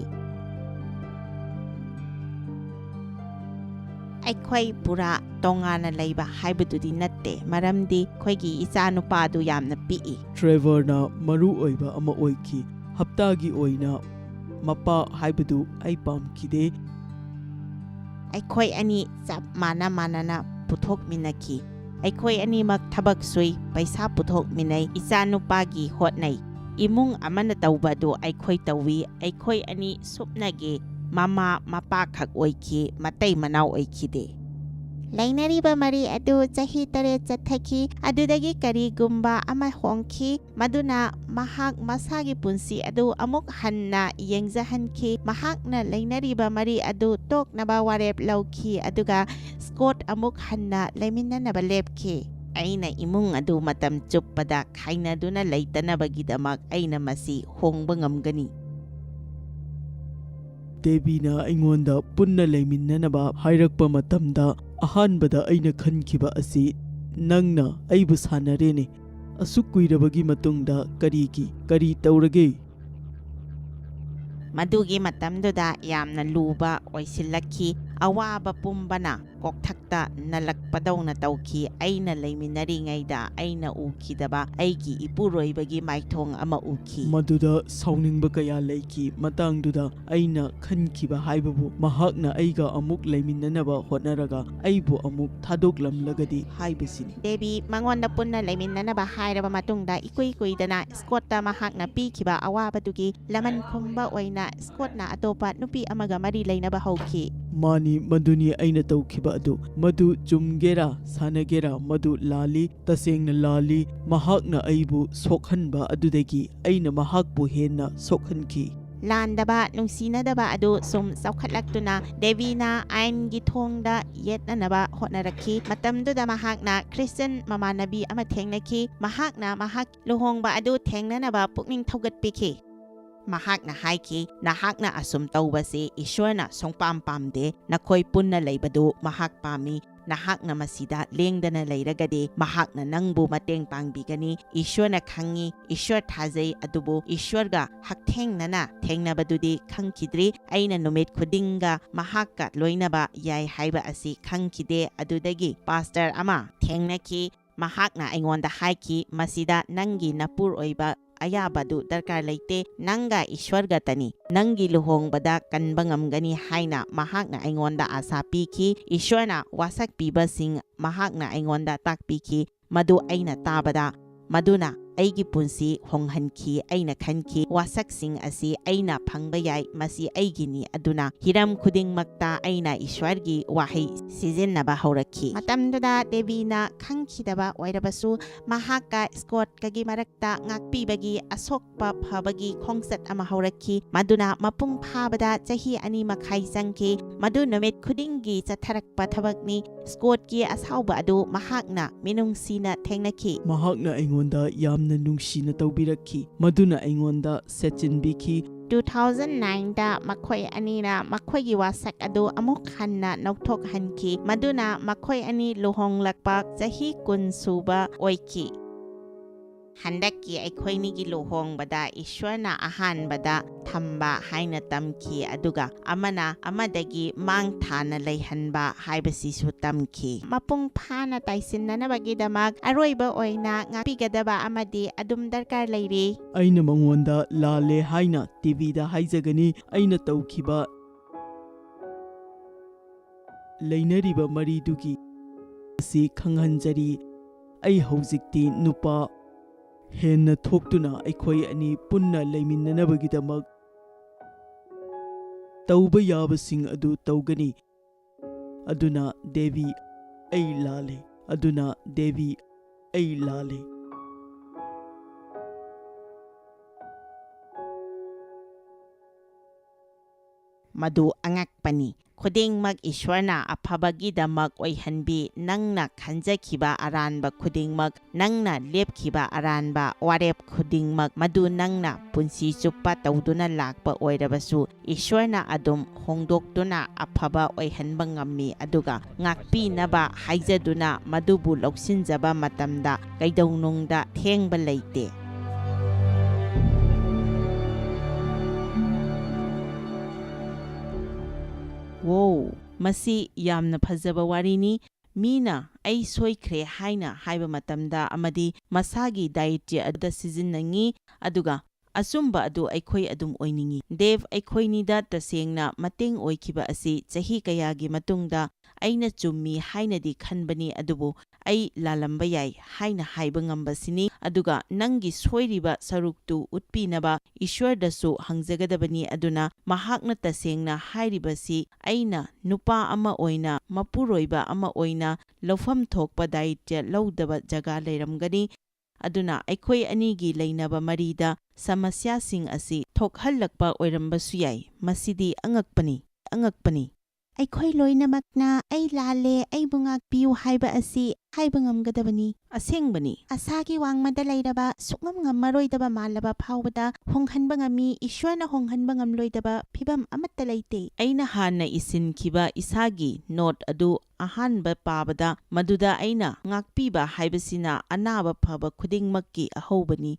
ꯑꯩꯈꯣꯏ ꯄꯨꯔꯥ ꯇꯣꯉꯥꯟꯅ ꯂꯩꯕ ꯍꯥꯏꯕꯗꯨꯗꯤ ꯅꯠꯇꯦ, ꯃꯔꯝꯗꯤ ꯑꯩꯈꯣꯏꯒꯤ ꯏꯆꯥꯅꯨꯄꯥꯗꯨ ꯌꯥꯝꯅ ꯄꯤꯛꯏ꯫ ꯇ꯭ꯔꯦꯚꯔꯅ ꯃꯔꯨ ꯑꯣꯏꯕ ꯑꯃ ꯑꯣꯏꯈꯤ꯫ ꯍꯞꯇꯥꯒꯤ ꯑꯣꯏꯅ ꯃꯄꯥ ꯍꯥꯏꯕꯗꯨ ꯑꯩ ꯄꯥꯝꯈꯤꯗꯦ꯫ ꯑꯩꯈꯣꯏ ꯑꯅꯤ ꯆꯞ ꯃꯥꯟꯅ ꯃꯥꯟꯅꯅ ꯄꯨꯊꯣꯛꯃꯤꯟꯅꯈꯤ꯫ ꯑꯩꯈꯣꯏ ꯑꯅꯤꯃꯛ ꯊꯕꯛ ꯁꯨꯏ, ꯄꯩꯁꯥ ꯄꯨꯊꯣꯛꯃꯤꯟꯅꯩ, ꯏꯆꯥꯅꯨꯄꯥꯒꯤ ꯍꯣꯠꯅꯩ꯫ ꯏꯃꯨꯡ ꯑꯃꯅ ꯇꯧꯕ ꯑꯗꯨ ꯑꯩꯈꯣꯏ ꯇꯧꯏ꯫ ꯑꯩꯈꯣꯏ ꯑꯅꯤ ꯁꯨꯞꯅꯒꯤ ꯃꯃꯥ ꯃꯄꯥꯈꯛ ꯑꯣꯏꯈꯤ, ꯃꯇꯩ ꯃꯅꯥꯎ ꯑꯣꯏꯈꯤꯗꯦ꯫ ꯂꯩꯅꯔꯤꯕ ꯃꯔꯤ ꯑꯗꯨ ꯆꯍꯤ ꯇꯔꯦꯠ ꯆꯠꯊꯈꯤ꯫ ꯑꯗꯨꯗꯒꯤ ꯀꯔꯤꯒꯨꯝꯕ ꯑꯃ ꯍꯣꯡꯈꯤ꯫ ꯃꯗꯨꯅ ꯃꯍꯥꯛ ꯃꯁꯥꯒꯤ ꯄꯨꯟꯁꯤ ꯑꯗꯨ ꯑꯃꯨꯛ ꯍꯟꯅ ꯌꯦꯡꯖꯍꯟꯈꯤ꯫ ꯃꯍꯥꯛꯅ ꯂꯩꯅꯔꯤꯕ ꯃꯔꯤ ꯑꯗꯨ ꯇꯣꯛꯅꯕ ꯋꯥꯔꯦꯞ ꯂꯧꯈꯤ, ꯑꯗꯨꯒ ꯁ꯭ꯀꯣꯠ ꯑꯃꯨꯛ ꯍꯟꯅ ꯂꯩꯃꯤꯟꯅꯅꯕ ꯂꯦꯞꯈꯤ꯫ ꯑꯩꯅ ꯏꯃꯨꯡ ꯑꯗꯨ ꯃꯇꯝ ꯆꯨꯞꯄꯗ ꯈꯥꯏꯅꯗꯨꯅ ꯂꯩꯇꯅꯕꯒꯤꯗꯃꯛ ꯑꯩꯅ ꯃꯁꯤ ꯍꯣꯡꯕ ꯉꯝꯒꯅꯤ꯫ ꯗꯦꯕꯤꯅ ꯑꯩꯉꯣꯟꯗ ꯄꯨꯟꯅ ꯂꯩꯃꯤꯟꯅꯅꯕ ꯍꯥꯏꯔꯛꯄ ꯃꯇꯝꯗ, ꯑꯍꯥꯟꯕꯗ ꯑꯩꯅ ꯈꯟꯈꯤꯕ ꯑꯁꯤ, "ꯅꯪꯅ ꯑꯩꯕꯨ ꯁꯥꯟꯅꯔꯦꯅꯦ꯫ ꯑꯁꯨꯛ ꯀꯨꯏꯔꯕꯒꯤ ꯃꯇꯨꯡꯗ ꯀꯔꯤꯒꯤ? ꯀꯔꯤ ꯇꯧꯔꯒꯦ?" ꯃꯗꯨꯒꯤ ꯃꯇꯝꯗꯨꯗ ꯌꯥꯝꯅ ꯂꯨꯕ ꯑꯣꯏꯁꯤꯜꯂꯛꯈꯤ꯫ ꯑꯋꯥꯕ ꯄꯨꯝꯕꯅ ꯀꯣꯛꯊꯛꯇ ꯅꯜꯂꯛꯄꯗꯧꯅ ꯇꯧꯈꯤ꯫ ꯑꯩꯅ ꯂꯩꯃꯤꯟꯅꯔꯤꯉꯩꯗ ꯑꯩꯅ ꯎꯈꯤꯗꯕ ꯑꯩꯒꯤ ꯏꯄꯨꯔꯣꯏꯕꯒꯤ ꯃꯥꯏꯊꯣꯡ ꯑꯃ ꯎꯈꯤ꯫ ꯃꯗꯨꯗ ꯁꯥꯎꯅꯤꯡꯕ ꯀꯌꯥ ꯂꯩꯈꯤ꯫ ꯃꯇꯥꯡꯗꯨꯗ ꯑꯩꯅ ꯈꯟꯈꯤꯕ ꯍꯥꯏꯕꯕꯨ ꯃꯍꯥꯛꯅ ꯑꯩꯒ ꯑꯃꯨꯛ ꯂꯩꯃꯤꯟꯅꯅꯕ ꯍꯣꯠꯅꯔꯒ ꯑꯩꯕꯨ ꯑꯃꯨꯛ ꯊꯥꯗꯣꯛꯂꯝꯂꯒꯗꯤ ꯍꯥꯏꯕꯁꯤꯅꯤ꯫ ꯗꯦꯕꯤ ꯃꯉꯣꯟꯗ ꯄꯨꯟꯅ ꯂꯩꯃꯤꯟꯅꯅꯕ ꯍꯥꯏꯔꯕ ꯃꯇꯨꯡꯗ, ꯏꯀꯨꯏ ꯀꯨꯏꯗꯅ ꯁ꯭ꯀꯣꯠꯇ ꯃꯍꯥꯛꯅ ꯄꯤꯈꯤꯕ ꯑꯋꯥꯕꯗꯨꯒꯤ ꯂꯃꯟ ꯈꯨꯝꯕ ꯑꯣꯏꯅ ꯁ꯭ꯀꯣꯠꯅ ꯑꯇꯣꯞꯄ ꯅꯨꯄꯤ ꯑꯃꯒ ꯃꯔꯤ ꯂꯩꯅꯕ ꯍꯧꯈꯤ꯫ ꯃꯥꯅꯤ, ꯃꯗꯨꯅꯤ ꯑꯩꯅ ꯇꯧꯈꯤꯕ ꯑꯗꯨ꯫ ꯃꯗꯨ ꯆꯨꯝꯒꯦꯔꯥ ꯁꯥꯟꯅꯒꯦꯔꯥ, ꯃꯗꯨ ꯂꯥꯜꯂꯤ, ꯇꯁꯦꯡꯅ ꯂꯥꯜꯂꯤ꯫ ꯃꯍꯥꯛꯅ ꯑꯩꯕꯨ ꯁꯣꯛꯍꯟꯕ ꯑꯗꯨꯗꯒꯤ ꯑꯩꯅ ꯃꯍꯥꯛꯄꯨ ꯍꯦꯟꯅ ꯁꯣꯛꯍꯟꯈꯤ꯫ ꯂꯥꯟꯗꯕ ꯅꯨꯡꯁꯤꯅꯗꯕ ꯑꯗꯨ ꯁꯨꯝ ꯆꯥꯎꯈꯠꯂꯛꯇꯨꯅ ꯗꯦꯕꯤꯅ ꯑꯥꯏꯟꯒꯤ ꯊꯣꯡꯗ ꯌꯦꯠꯅꯅꯕ ꯍꯣꯠꯅꯔꯛꯈꯤ꯫ ꯃꯇꯝꯗꯨꯗ ꯃꯍꯥꯛꯅ ꯈ꯭ꯔꯤꯁꯇꯤꯌꯟ ꯃꯃꯥꯟꯅꯕꯤ ꯑꯃ ꯊꯦꯡꯅꯈꯤ꯫ ꯃꯍꯥꯛꯅ ꯃꯍꯥꯛ ꯂꯨꯍꯣꯡꯕ ꯑꯗꯨ ꯊꯦꯡꯅꯅꯕ ꯄꯨꯛꯅꯤꯡ ꯊꯧꯒꯠꯄꯤꯈꯤ꯫ ꯃꯍꯥꯛꯅ ꯍꯥꯏꯈꯤ, "ꯅꯍꯥꯛꯅ ꯑꯁꯨꯝ ꯇꯧꯕꯁꯤ ꯏꯁ꯭ꯋꯔꯅ ꯁꯨꯡꯄꯥꯝ ꯄꯥꯝꯗꯦ꯫ ꯅꯈꯣꯏ ꯄꯨꯟꯅ ꯂꯩꯕꯗꯨ ꯃꯍꯥꯛ ꯄꯥꯝꯃꯤ꯫ ꯅꯍꯥꯛꯅ ꯃꯁꯤꯗ ꯂꯦꯡꯗꯅ ꯂꯩꯔꯒꯗꯤ ꯃꯍꯥꯛꯅ ꯅꯪꯕꯨ ꯃꯇꯦꯡ ꯄꯥꯡꯕꯤꯒꯅꯤ꯫ ꯏꯁ꯭ꯋꯔꯅ ꯈꯪꯉꯤ, ꯏꯁ꯭ꯋꯔ ꯊꯥꯖꯩ, ꯑꯗꯨꯕꯨ ꯏꯁ꯭ꯋꯔꯒ ꯍꯛꯊꯦꯡꯅꯅ ꯊꯦꯡꯅꯕꯗꯨꯗꯤ ꯈꯪꯈꯤꯗ꯭ꯔꯤ꯫ ꯑꯩꯅ ꯅꯨꯃꯤꯠ ꯈꯨꯗꯤꯡꯒ ꯃꯍꯥꯛꯀ ꯂꯣꯏꯅꯕ ꯌꯥꯏ ꯍꯥꯏꯕ ꯑꯁꯤ ꯈꯪꯈꯤꯗꯦ꯫ ꯑꯗꯨꯗꯒꯤ ꯄꯥꯁꯇꯔ ꯑꯃ ꯊꯦꯡꯅꯈꯤ꯫ ꯃꯍꯥꯛꯅ ꯑꯩꯉꯣꯟꯗ ꯍꯥꯏꯈꯤ, 'ꯃꯁꯤꯗ ꯅꯪꯒꯤ ꯅꯄꯨꯔ ꯑꯣꯏꯕ ꯑꯌꯥꯕꯗꯨ ꯗꯔꯀꯥꯔ ꯂꯩꯇꯦ꯫ ꯅꯪꯒ ꯏꯁ꯭ꯋꯔꯒꯇꯅꯤ꯫ ꯅꯪꯒꯤ ꯂꯨꯍꯣꯡꯕꯗ ꯀꯟꯕ ꯉꯝꯒꯅꯤ' ꯍꯥꯏꯅ ꯃꯍꯥꯛꯅ ꯑꯩꯉꯣꯟꯗ ꯑꯥꯁꯥ ꯄꯤꯈꯤ꯫ ꯏꯁ꯭ꯋꯔꯅ ꯋꯥꯁꯛꯄꯤꯕꯁꯤꯡ ꯃꯍꯥꯛꯅ ꯑꯩꯉꯣꯟꯗ ꯇꯥꯛꯄꯤꯈꯤ꯫ ꯃꯗꯨ ꯑꯩꯅ ꯇꯥꯕꯗ, ꯃꯗꯨꯅ ꯑꯩꯒꯤ ꯄꯨꯟꯁꯤ ꯍꯣꯡꯍꯟꯈꯤ꯫ ꯑꯩꯅ ꯈꯟꯈꯤ, "ꯋꯥꯁꯛꯁꯤꯡ ꯑꯁꯤ ꯑꯩꯅ ꯐꯪꯕ ꯌꯥꯏ, ꯃꯁꯤ ꯑꯩꯒꯤꯅꯤ"꯫ ꯑꯗꯨꯅ ꯍꯤꯔꯝ ꯈꯨꯗꯤꯡꯃꯛꯇ ꯑꯩꯅ ꯏꯁ꯭ꯋꯔꯒꯤ ꯋꯥꯍꯩ ꯁꯤꯖꯤꯟꯅꯕ ꯍꯧꯔꯛꯈꯤ꯫ ꯃꯇꯝꯗꯨꯗ ꯗꯦꯕꯤꯅ ꯈꯪꯈꯤꯗꯕ ꯑꯣꯏꯔꯕꯁꯨ, ꯃꯍꯥꯛꯀ ꯁ꯭ꯀꯣꯠꯀꯒꯤ ꯃꯔꯛꯇ ꯉꯥꯛꯄꯤꯕꯒꯤ ꯑꯁꯣꯛꯄ ꯐꯕꯒꯤ ꯈꯣꯡꯆꯠ ꯑꯃ ꯍꯧꯔꯛꯈꯤ, ꯃꯗꯨꯅ ꯃꯄꯨꯡ ꯐꯥꯕꯗ ꯆꯍꯤ ꯑꯅꯤ ꯃꯈꯥꯏ ꯆꯪꯈꯤ꯫ ꯃꯗꯨ ꯅꯨꯃꯤꯠ ꯈꯨꯗꯤꯡꯒꯤ ꯆꯠꯊꯔꯛꯄ ꯊꯕꯛꯅꯤ꯫ ꯁ꯭ꯀꯣꯠꯀꯤ ꯑꯁꯥꯎꯕ ꯑꯗꯨ ꯃꯍꯥꯛꯅ ꯃꯤꯅꯨꯡꯁꯤꯅ ꯊꯦꯡꯅꯈꯤ꯫ ꯃꯍꯥꯛꯅ ꯑꯩꯉꯣꯟꯗ ꯌꯥꯝꯅ ꯅꯨꯡꯁꯤꯅ ꯇꯧꯕꯤꯔꯛꯈꯤ, ꯃꯗꯨꯅ ꯑꯩꯉꯣꯟꯗ ꯁꯦꯠꯆꯤꯟꯕꯤꯈꯤ꯫ ꯇꯨ ꯊꯥꯎꯖꯟ ꯅꯥꯏꯟꯗ ꯃꯈꯣꯏ ꯑꯅꯤꯅ ꯃꯈꯣꯏꯒꯤ ꯋꯥꯁꯛ ꯑꯗꯨ ꯑꯃꯨꯛ ꯍꯟꯅ ꯅꯧꯊꯣꯛꯍꯟꯈꯤ, ꯃꯗꯨꯅ ꯃꯈꯣꯏ ꯑꯅꯤ ꯂꯨꯍꯣꯡꯂꯛꯄ ꯆꯍꯤ ꯀꯨꯟ ꯁꯨꯕ ꯑꯣꯏꯈꯤ꯫ ꯍꯟꯗꯛꯀꯤ ꯑꯩꯈꯣꯏꯅꯤꯒꯤ ꯂꯨꯍꯣꯡꯕꯗ ꯏꯁ꯭ꯋꯔꯅ ꯑꯍꯥꯟꯕꯗ ꯊꯝꯕ ꯍꯥꯏꯅ ꯇꯝꯈꯤ, ꯑꯗꯨꯒ ꯑꯃꯅ ꯑꯃꯗꯒꯤ ꯃꯥꯡ ꯊꯥꯅ ꯂꯩꯍꯟꯕ ꯍꯥꯏꯕꯁꯤꯁꯨ ꯇꯝꯈꯤ꯫ ꯃꯄꯨꯡ ꯐꯥꯅ ꯇꯥꯏꯁꯤꯟꯅꯅꯕꯒꯤꯗꯃꯛ ꯑꯔꯣꯏꯕ ꯑꯣꯏꯅ ꯉꯥꯛꯄꯤꯒꯗꯕ ꯑꯃꯗꯤ ꯑꯗꯨꯝ ꯗꯔꯀꯥꯔ ꯂꯩꯔꯤ꯫ ꯑꯩꯅ ꯃꯉꯣꯟꯗ ꯂꯥꯜꯂꯦ ꯍꯥꯏꯅ ꯇꯤꯚꯤꯗ ꯍꯥꯏꯖꯒꯅꯤ꯫ ꯑꯩꯅ ꯇꯧꯈꯤꯕ ꯂꯩꯅꯔꯤꯕ ꯃꯔꯤꯗꯨꯒꯤ ꯑꯁꯤ ꯈꯪꯍꯟꯖꯔꯤ꯫ ꯑꯩ ꯍꯧꯖꯤꯛꯇꯤ ꯅꯨꯄꯥ ꯍꯦꯟꯅ ꯊꯣꯛꯇꯨꯅ ꯑꯩꯈꯣꯏ ꯑꯅꯤ ꯄꯨꯟꯅ ꯂꯩꯃꯤꯟꯅꯅꯕꯒꯤꯗꯃꯛ ꯇꯧꯕ ꯌꯥꯕꯁꯤꯡ ꯑꯗꯨ ꯇꯧꯒꯅꯤ꯫ ꯑꯗꯨꯅ ꯗꯦꯕꯤ, ꯑꯩ ꯂꯥꯜꯂꯦ꯫ ꯑꯗꯨꯅ ꯗꯦꯕꯤ, ꯑꯩ ꯂꯥꯜꯂꯦ꯫ ꯃꯗꯨ ꯑꯉꯛꯄꯅꯤ꯫ ꯈꯨꯗꯤꯡꯃꯛ ꯏꯁ꯭ꯋꯔꯅ ꯑꯐꯕꯒꯤꯗꯃꯛ ꯑꯣꯏꯍꯟꯕꯤ꯫ ꯅꯪꯅ ꯈꯟꯖꯈꯤꯕ ꯑꯔꯥꯟꯕ ꯈꯨꯗꯤꯡꯃꯛ, ꯅꯪꯅ ꯂꯦꯞꯈꯤꯕ ꯑꯔꯥꯟꯕ ꯋꯥꯔꯦꯞ ꯈꯨꯗꯤꯡꯃꯛ, ꯃꯗꯨ ꯅꯪꯅ ꯄꯨꯟꯁꯤ ꯆꯨꯞꯄ ꯇꯧꯗꯨꯅ ꯂꯥꯛꯄ ꯑꯣꯏꯔꯕꯁꯨ, ꯏꯁ꯭ꯋꯔꯅ ꯑꯗꯨꯝ ꯍꯣꯡꯗꯣꯛꯇꯨꯅ ꯑꯐꯕ ꯑꯣꯏꯍꯟꯕ ꯉꯝꯃꯤ, ꯑꯗꯨꯒ ꯉꯥꯛꯄꯤꯅꯕ ꯍꯥꯏꯖꯗꯨꯅ ꯃꯗꯨꯕꯨ ꯂꯧꯁꯤꯟꯖꯕ ꯃꯇꯝꯗ ꯀꯩꯗꯧꯅꯨꯡꯗ ꯊꯦꯡꯕ ꯂꯩꯇꯦ꯫ ꯋꯣ, ꯃꯁꯤ ꯌꯥꯝꯅ ꯐꯖꯕ ꯋꯥꯔꯤꯅꯤ꯫ ꯃꯤꯅ "ꯑꯩ ꯁꯣꯏꯈ꯭ꯔꯦ" ꯍꯥꯏꯅ ꯍꯥꯏꯕ ꯃꯇꯝꯗ ꯑꯃꯗꯤ ꯃꯁꯥꯒꯤ ꯗꯥꯏꯇ꯭ꯌ ꯑꯗꯨꯗ ꯁꯤꯖꯤꯟꯅꯅꯤꯡꯏ, ꯑꯗꯨꯒ ꯑꯆꯨꯝꯕ ꯑꯗꯨ ꯑꯩꯈꯣꯏ ꯑꯗꯨꯝ ꯑꯣꯏꯅꯤꯡꯏ꯫ ꯗꯦꯕ ꯑꯩꯈꯣꯏꯅꯤꯗ ꯇꯁꯦꯡꯅ ꯃꯇꯦꯡ ꯑꯣꯏꯈꯤꯕ ꯑꯁꯤ ꯆꯍꯤ ꯀꯌꯥꯒꯤ ꯃꯇꯨꯡꯗ ꯑꯩꯅ ꯆꯨꯝꯃꯤ ꯍꯥꯏꯅꯗꯤ ꯈꯟꯕꯅꯤ, ꯑꯗꯨꯕꯨ ꯑꯩ ꯂꯥꯜꯂꯝꯕ ꯌꯥꯏ ꯍꯥꯏꯅ ꯍꯥꯏꯕ ꯉꯝꯕꯁꯤꯅꯤ꯫ ꯑꯗꯨꯒ ꯅꯪꯒꯤ ꯁꯣꯏꯔꯤꯕ ꯁꯔꯨꯛꯇꯨ ꯎꯠꯄꯤꯅꯕ ꯏꯁ꯭ꯋꯔꯗꯁꯨ ꯍꯪꯖꯒꯗꯕꯅꯤ, ꯑꯗꯨꯅ ꯃꯍꯥꯛꯅ ꯇꯁꯦꯡꯅ ꯍꯥꯏꯔꯤꯕꯁꯤ ꯑꯩꯅ ꯅꯨꯄꯥ ꯑꯃ ꯑꯣꯏꯅ, ꯃꯄꯨꯔꯣꯏꯕ ꯑꯃ ꯑꯣꯏꯅ ꯂꯧꯐꯝ ꯊꯣꯛꯄ ꯗꯥꯌꯤꯠꯌ ꯂꯧꯗꯕ ꯖꯒꯥ ꯂꯩꯔꯝꯒꯅꯤ꯫ ꯑꯗꯨꯅ ꯑꯩꯈꯣꯏ ꯑꯅꯤꯒꯤ ꯂꯩꯅꯕ ꯃꯔꯤꯗ ꯁꯃꯁ꯭ꯌꯥꯁꯤꯡ ꯑꯁꯤ ꯊꯣꯛꯍꯜꯂꯛꯄ ꯑꯣꯏꯔꯝꯕꯁꯨ ꯌꯥꯏ꯫ ꯃꯁꯤꯗꯤ ꯑꯉꯛꯄꯅꯤ, ꯑꯉꯛꯄꯅꯤ꯫ ꯑꯩꯈꯣꯏ ꯂꯣꯏꯅꯃꯛꯅ "ꯑꯩ ꯂꯥꯜꯂꯦ, ꯑꯩꯕꯨ ꯉꯥꯛꯄꯤꯌꯨ" ꯍꯥꯏꯕ ꯑꯁꯤ ꯍꯥꯏꯕ ꯉꯝꯒꯗꯕꯅꯤ꯫ ꯑꯁꯦꯡꯕꯅꯤ꯫ ꯑꯁꯥꯒꯤ ꯋꯥꯡꯃꯗ ꯂꯩꯔꯕ, ꯁꯨꯛꯉꯝ ꯉꯝꯃꯔꯣꯏꯗꯕ ꯃꯥꯜꯂꯕ ꯐꯥꯎꯕꯗ ꯍꯣꯡꯍꯟꯕ ꯉꯝꯃꯤ, ꯏꯁ꯭ꯋꯔꯅ ꯍꯣꯡꯍꯟꯕ ꯉꯝꯂꯣꯏꯗꯕ ꯐꯤꯚꯝ ꯑꯃꯠꯇ ꯂꯩꯇꯦ꯫ ꯑꯩꯅ ꯍꯥꯟꯅ ꯏꯁꯤꯟꯈꯤꯕ ꯏꯁꯥꯒꯤ ꯅꯣꯠ ꯑꯗꯨ ꯑꯍꯥꯟꯕ ꯄꯥꯕꯗ, ꯃꯗꯨꯗ ꯑꯩꯅ "ꯉꯥꯛꯄꯤꯕ ꯍꯥꯏꯕꯁꯤꯅ ꯑꯅꯥꯕ ꯐꯕ ꯈꯨꯗꯤꯡꯃꯛꯀꯤ ꯑꯍꯧꯕꯅꯤ"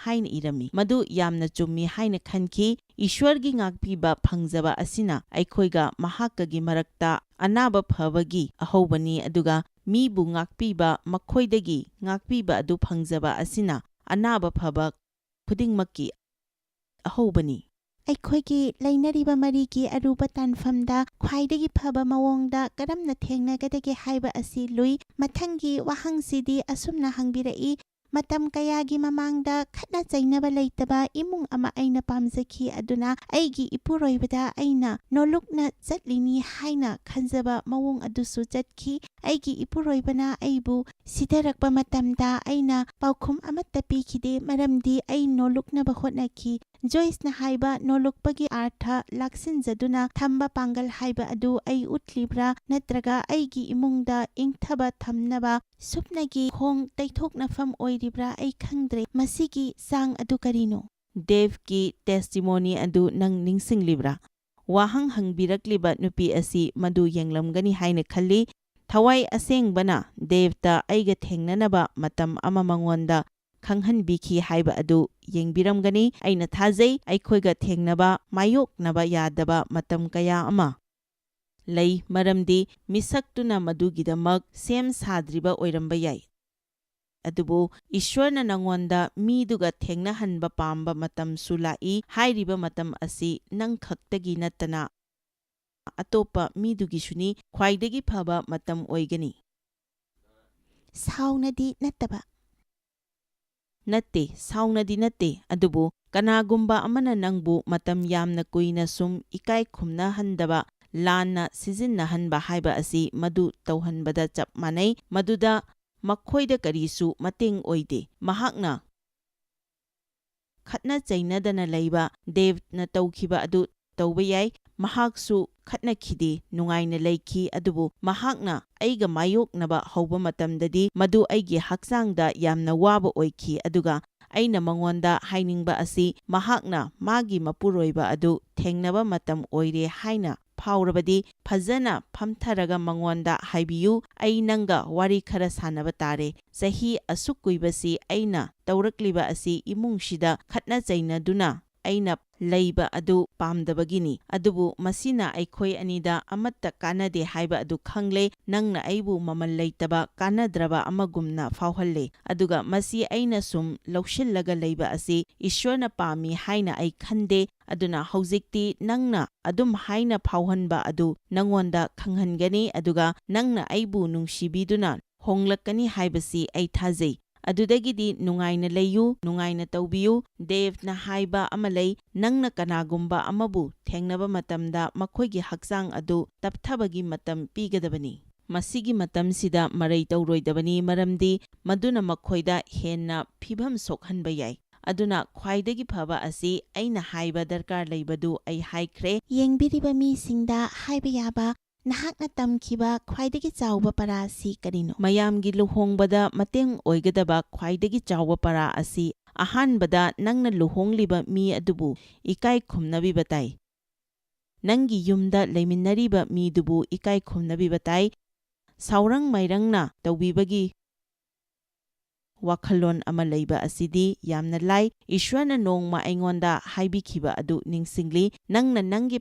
ꯍꯥꯏꯅ ꯏꯔꯝꯃꯤ꯫ ꯃꯗꯨ ꯌꯥꯝꯅ ꯆꯨꯝꯃꯤ ꯍꯥꯏꯅ ꯈꯟꯈꯤ꯫ ꯏꯁ꯭ꯋꯔꯒꯤ ꯉꯥꯛꯄꯤꯕ ꯐꯪꯖꯕ ꯑꯁꯤꯅ ꯑꯩꯈꯣꯏꯒ ꯃꯍꯥꯛꯀꯒꯤ ꯃꯔꯛꯇ ꯑꯅꯥꯕ ꯐꯕꯒꯤ ꯑꯍꯧꯕꯅꯤ, ꯑꯗꯨꯒ ꯃꯤꯕꯨ ꯉꯥꯛꯄꯤꯕ, ꯃꯈꯣꯏꯗꯒꯤ ꯉꯥꯛꯄꯤꯕ ꯑꯗꯨ ꯐꯪꯖꯕ ꯑꯁꯤꯅ ꯑꯅꯥꯕ ꯐꯕ ꯈꯨꯗꯤꯡꯃꯛꯀꯤ ꯑꯍꯧꯕꯅꯤ꯫ ꯑꯩꯈꯣꯏꯒꯤ ꯂꯩꯅꯔꯤꯕ ꯃꯔꯤꯒꯤ ꯑꯔꯨꯕ ꯇꯥꯟꯐꯝꯗ ꯈ꯭ꯋꯥꯏꯗꯒꯤ ꯐꯕ ꯃꯑꯣꯡꯗ ꯀꯔꯝꯅ ꯊꯦꯡꯅꯒꯗꯒꯦ ꯍꯥꯏꯕ ꯑꯁꯤ ꯂꯨꯏ꯫ ꯃꯊꯪꯒꯤ ꯋꯥꯍꯪꯁꯤꯗꯤ ꯑꯁꯨꯝꯅ ꯍꯪꯕꯤꯔꯛꯏ: "ꯃꯇꯝ ꯀꯌꯥꯒꯤ ꯃꯃꯥꯡꯗ ꯈꯠꯅ ꯆꯩꯅꯕ ꯂꯩꯇꯕ ꯏꯃꯨꯡ ꯑꯃ ꯑꯩꯅ ꯄꯥꯝꯖꯈꯤ, ꯑꯗꯨꯅ ꯑꯩꯒꯤ ꯏꯄꯨꯔꯣꯏꯕꯗ ꯑꯩꯅ ꯅꯣꯂꯨꯛꯅ ꯆꯠꯂꯤꯅꯤ ꯍꯥꯏꯅ ꯈꯟꯖꯕ ꯃꯑꯣꯡ ꯑꯗꯨꯁꯨ ꯆꯠꯈꯤ꯫ ꯑꯩꯒꯤ ꯏꯄꯨꯔꯣꯏꯕꯅ ꯑꯩꯕꯨ ꯁꯤꯊꯔꯛꯄ ꯃꯇꯝꯗ ꯑꯩꯅ ꯄꯥꯎꯈꯨꯝ ꯑꯃꯠꯇ ꯄꯤꯈꯤꯗꯦ, ꯃꯔꯝꯗꯤ ꯑꯩ ꯅꯣꯂꯨꯛꯅꯕ ꯍꯣꯠꯅꯈꯤ"꯫ ꯖꯣꯏꯁꯅ ꯍꯥꯏꯕ ꯅꯣꯂꯨꯛꯄꯒꯤ ꯑꯥꯔꯊ ꯂꯥꯛꯁꯤꯟꯖꯗꯨꯅ ꯊꯝꯕ ꯄꯥꯡꯒꯜ ꯍꯥꯏꯕ ꯑꯗꯨ ꯑꯩ ꯎꯠꯂꯤꯕ꯭ꯔꯥ, ꯅꯠꯇ꯭ꯔꯒ ꯑꯩꯒꯤ ꯏꯃꯨꯡꯗ ꯏꯪꯊꯕ ꯊꯝꯅꯕ ꯁꯨꯞꯅꯒꯤ ꯈꯣꯡ ꯇꯩꯊꯣꯛꯅꯐꯝ ꯑꯣꯏꯔꯤꯕ꯭ꯔꯥ? ꯑꯩ ꯈꯪꯗ꯭ꯔꯦ꯫ ꯃꯁꯤꯒꯤ ꯆꯥꯡ ꯑꯗꯨ ꯀꯔꯤꯅꯣ? ꯗꯦꯚꯀꯤ ꯇꯦꯁꯇꯤꯃꯣꯅꯤ ꯑꯗꯨ ꯅꯪ ꯅꯤꯡꯁꯤꯡꯂꯤꯕ꯭ꯔꯥ? ꯋꯥꯍꯪ ꯍꯪꯕꯤꯔꯛꯂꯤꯕ ꯅꯨꯄꯤ ꯑꯁꯤ ꯃꯗꯨ ꯌꯦꯡꯂꯝꯒꯅꯤ ꯍꯥꯏꯅ ꯈꯜꯂꯤ꯫ ꯊꯋꯥꯏ ꯑꯁꯦꯡꯕꯅ ꯗꯦꯚꯇ ꯑꯩꯒ ꯊꯦꯡꯅꯅꯕ ꯃꯇꯝ ꯑꯃ ꯃꯉꯣꯟꯗ ꯈꯪꯍꯟꯕꯤꯈꯤ ꯍꯥꯏꯕ ꯑꯗꯨ ꯌꯦꯡꯕꯤꯔꯝꯒꯅꯤ꯫ ꯑꯩꯅ ꯊꯥꯖꯩ, ꯑꯩꯈꯣꯏꯒ ꯊꯦꯡꯅꯕ, ꯃꯥꯌꯣꯛꯅꯕ ꯌꯥꯗꯕ ꯃꯇꯝ ꯀꯌꯥ ꯑꯃ ꯂꯩ, ꯃꯔꯝꯗꯤ ꯃꯤꯁꯛꯇꯨꯅ ꯃꯗꯨꯒꯤꯗꯃꯛ ꯁꯦꯝ ꯁꯥꯗ꯭ꯔꯤꯕ ꯑꯣꯏꯔꯝꯕ ꯌꯥꯏ꯫ ꯑꯗꯨꯕꯨ ꯏꯁ꯭ꯋꯔꯅ ꯅꯉꯣꯟꯗ ꯃꯤꯗꯨꯒ ꯊꯦꯡꯅꯍꯟꯕ ꯄꯥꯝꯕ ꯃꯇꯝꯁꯨ ꯂꯥꯛꯏ꯫ ꯍꯥꯏꯔꯤꯕ ꯃꯇꯝ ꯑꯁꯤ ꯅꯪ ꯈꯛꯇꯒꯤ ꯅꯠꯇꯅ ꯑꯇꯣꯞꯄ ꯃꯤꯗꯨꯒꯤꯁꯨꯅꯤ꯫ ꯈ꯭ꯋꯥꯏꯗꯒꯤ ꯐꯕ ꯃꯇꯝ ꯑꯣꯏꯒꯅꯤ꯫ ꯁꯥꯎꯅꯗꯤ ꯅꯠꯇꯕ꯫ ꯅꯠꯇꯦ, ꯁꯥꯎꯅꯗꯤ ꯅꯠꯇꯦ, ꯑꯗꯨꯕꯨ ꯀꯅꯥꯒꯨꯝꯕ ꯑꯃꯅ ꯅꯪꯕꯨ ꯃꯇꯝ ꯌꯥꯝꯅ ꯀꯨꯏꯅ ꯁꯨꯝ ꯏꯀꯥꯏ ꯈꯨꯝꯅꯍꯟꯗꯕ, ꯂꯥꯟꯅ ꯁꯤꯖꯤꯟꯅꯍꯟꯕ ꯍꯥꯏꯕ ꯑꯁꯤ ꯃꯗꯨ ꯇꯧꯍꯟꯕꯗ ꯆꯞ ꯃꯥꯟꯅꯩ꯫ ꯃꯗꯨꯗ ꯃꯈꯣꯏꯗ ꯀꯔꯤꯁꯨ ꯃꯇꯦꯡ ꯑꯣꯏꯗꯦ꯫ ꯃꯍꯥꯛꯅ ꯈꯠꯅ ꯆꯩꯅꯗꯅ ꯂꯩꯕ ꯗꯦꯚꯅ ꯇꯧꯈꯤꯕ ꯑꯗꯨ ꯇꯧꯕ ꯌꯥꯏ꯫ ꯃꯍꯥꯛꯁꯨ ꯈꯠꯅꯈꯤꯗꯦ, ꯅꯨꯡꯉꯥꯏꯅ ꯂꯩꯈꯤ꯫ ꯑꯗꯨꯕꯨ ꯃꯍꯥꯛꯅ ꯑꯩꯒ ꯃꯥꯌꯣꯛꯅꯕ ꯍꯧꯕ ꯃꯇꯝꯗꯗꯤ ꯃꯗꯨ ꯑꯩꯒꯤ ꯍꯛꯆꯥꯡꯗ ꯌꯥꯝꯅ ꯋꯥꯕ ꯑꯣꯏꯈꯤ꯫ ꯑꯗꯨꯒ ꯑꯩꯅ ꯃꯉꯣꯟꯗ ꯍꯥꯏꯅꯤꯡꯕ ꯑꯁꯤ, ꯃꯍꯥꯛꯅ ꯃꯥꯒꯤ ꯃꯄꯨꯔꯣꯏꯕ ꯑꯗꯨ ꯊꯦꯡꯅꯕ ꯃꯇꯝ ꯑꯣꯏꯔꯦ ꯍꯥꯏꯅ ꯐꯥꯎꯔꯕꯗꯤ, ꯐꯖꯅ ꯐꯝꯊꯔꯒ ꯃꯉꯣꯟꯗ ꯍꯥꯏꯕꯤꯌꯨ, "ꯑꯩ ꯅꯪꯒ ꯋꯥꯔꯤ ꯈꯔ ꯁꯥꯟꯅꯕ ꯇꯥꯔꯦ꯫ ꯆꯍꯤ ꯑꯁꯨꯛ ꯀꯨꯏꯕꯁꯤ ꯑꯩꯅ ꯇꯧꯔꯛꯂꯤꯕ ꯑꯁꯤ ꯏꯃꯨꯡꯁꯤꯗ ꯈꯠꯅ ꯆꯩꯅꯗꯨꯅ ꯑꯩꯅ ꯂꯩꯕ ꯑꯗꯨ ꯄꯥꯝꯗꯕꯒꯤꯅꯤ꯫ ꯑꯗꯨꯕꯨ ꯃꯁꯤꯅ ꯑꯩꯈꯣꯏ ꯑꯅꯤꯗ ꯑꯃꯠꯇ ꯀꯥꯟꯅꯗꯦ ꯍꯥꯏꯕ ꯑꯗꯨ ꯈꯪꯂꯦ꯫ ꯅꯪꯅ ꯑꯩꯕꯨ ꯃꯃꯜ ꯂꯩꯇꯕ, ꯀꯥꯟꯅꯗ꯭ꯔꯕ ꯑꯃꯒꯨꯝꯅ ꯐꯥꯎꯍꯜꯂꯦ꯫ ꯑꯗꯨꯒ ꯃꯁꯤ ꯑꯩꯅ ꯁꯨꯝ ꯂꯧꯁꯤꯜꯂꯒ ꯂꯩꯕ ꯑꯁꯤ ꯏꯁ꯭ꯋꯔꯅ ꯄꯥꯝꯃꯤ ꯍꯥꯏꯅ ꯑꯩ ꯈꯟꯗꯦ꯫ ꯑꯗꯨꯅ ꯍꯧꯖꯤꯛꯇꯤ ꯅꯪꯅ ꯑꯗꯨꯝ ꯍꯥꯏꯅ ꯐꯥꯎꯍꯟꯕ ꯑꯗꯨ ꯅꯪꯉꯣꯟꯗ ꯈꯪꯍꯟꯒꯅꯤ, ꯑꯗꯨꯒ ꯅꯪꯅ ꯑꯩꯕꯨ ꯅꯨꯡꯁꯤꯕꯤꯗꯨꯅ ꯍꯣꯡꯂꯛꯀꯅꯤ ꯍꯥꯏꯕꯁꯤ ꯑꯩ ꯊꯥꯖꯩ꯫ ꯑꯗꯨꯗꯒꯤꯗꯤ ꯅꯨꯡꯉꯥꯏꯅ ꯂꯩꯌꯨ, ꯅꯨꯡꯉꯥꯏꯅ ꯇꯧꯕꯤꯌꯨ꯫ ꯗꯦꯕꯅ ꯍꯥꯏꯕ ꯑꯃ ꯂꯩ, ꯅꯪꯅ ꯀꯅꯥꯒꯨꯝꯕ ꯑꯃꯕꯨ ꯊꯦꯡꯅꯕ ꯃꯇꯝꯗ ꯃꯈꯣꯏꯒꯤ ꯍꯛꯆꯥꯡ ꯑꯗꯨ ꯇꯞꯊꯕꯒꯤ ꯃꯇꯝ ꯄꯤꯒꯗꯕꯅꯤ꯫ ꯃꯁꯤꯒꯤ ꯃꯇꯝꯁꯤꯗ ꯃꯔꯩ ꯇꯧꯔꯣꯏꯗꯕꯅꯤ, ꯃꯔꯝꯗꯤ ꯃꯗꯨꯅ ꯃꯈꯣꯏꯗ ꯍꯦꯟꯅ ꯐꯤꯚꯝ ꯁꯣꯛꯍꯟꯕ ꯌꯥꯏ꯫ ꯑꯗꯨꯅ ꯈ꯭ꯋꯥꯏꯗꯒꯤ ꯐꯕ ꯑꯁꯤ ꯑꯩꯅ ꯍꯥꯏꯕ ꯗꯔꯀꯥꯔ ꯂꯩꯕꯗꯨ ꯑꯩ ꯍꯥꯏꯈ꯭ꯔꯦ꯫ ꯌꯦꯡꯕꯤꯔꯤꯕ ꯃꯤꯁꯤꯡꯗ ꯍꯥꯏꯕ ꯌꯥꯕ ꯅꯍꯥꯛꯅ ꯇꯝꯈꯤꯕ ꯈ꯭ꯋꯥꯏꯗꯒꯤ ꯆꯥꯎꯕ ꯄꯔꯥ ꯑꯁꯤ ꯀꯔꯤꯅꯣ? ꯃꯌꯥꯝꯒꯤ ꯂꯨꯍꯣꯡꯕꯗ ꯃꯇꯦꯡ ꯑꯣꯏꯒꯗꯕ ꯈ꯭ꯋꯥꯏꯗꯒꯤ ꯆꯥꯎꯕ ꯄꯔꯥ ꯑꯁꯤ, ꯑꯍꯥꯟꯕꯗ ꯅꯪꯅ ꯂꯨꯍꯣꯡꯂꯤꯕ ꯃꯤ ꯑꯗꯨꯕꯨ ꯏꯀꯥꯏ ꯈꯨꯝꯅꯕꯤꯕ ꯇꯥꯏ꯫ ꯅꯪꯒꯤ ꯌꯨꯝꯗ ꯂꯩꯃꯤꯟꯅꯔꯤꯕ ꯃꯤꯗꯨꯕꯨ ꯏꯀꯥꯏ ꯈꯨꯝꯅꯕꯤꯕ ꯇꯥꯏ꯫ ꯁꯥꯎꯔꯪ ꯃꯥꯏꯔꯪꯅ ꯇꯧꯕꯤꯕꯒꯤ ꯋꯥꯈꯜꯂꯣꯟ ꯑꯃ ꯂꯩꯕ ꯑꯁꯤꯗꯤ ꯌꯥꯝꯅ ꯂꯥꯏ꯫ ꯏꯁ꯭ꯋꯔꯅ ꯅꯣꯡꯃ ꯑꯩꯉꯣꯟꯗ ꯍꯥꯏꯕꯤꯈꯤꯕ ꯑꯗꯨ ꯅꯤꯡꯁꯤꯡꯂꯤ, "ꯅꯪꯅ ꯅꯪꯒꯤ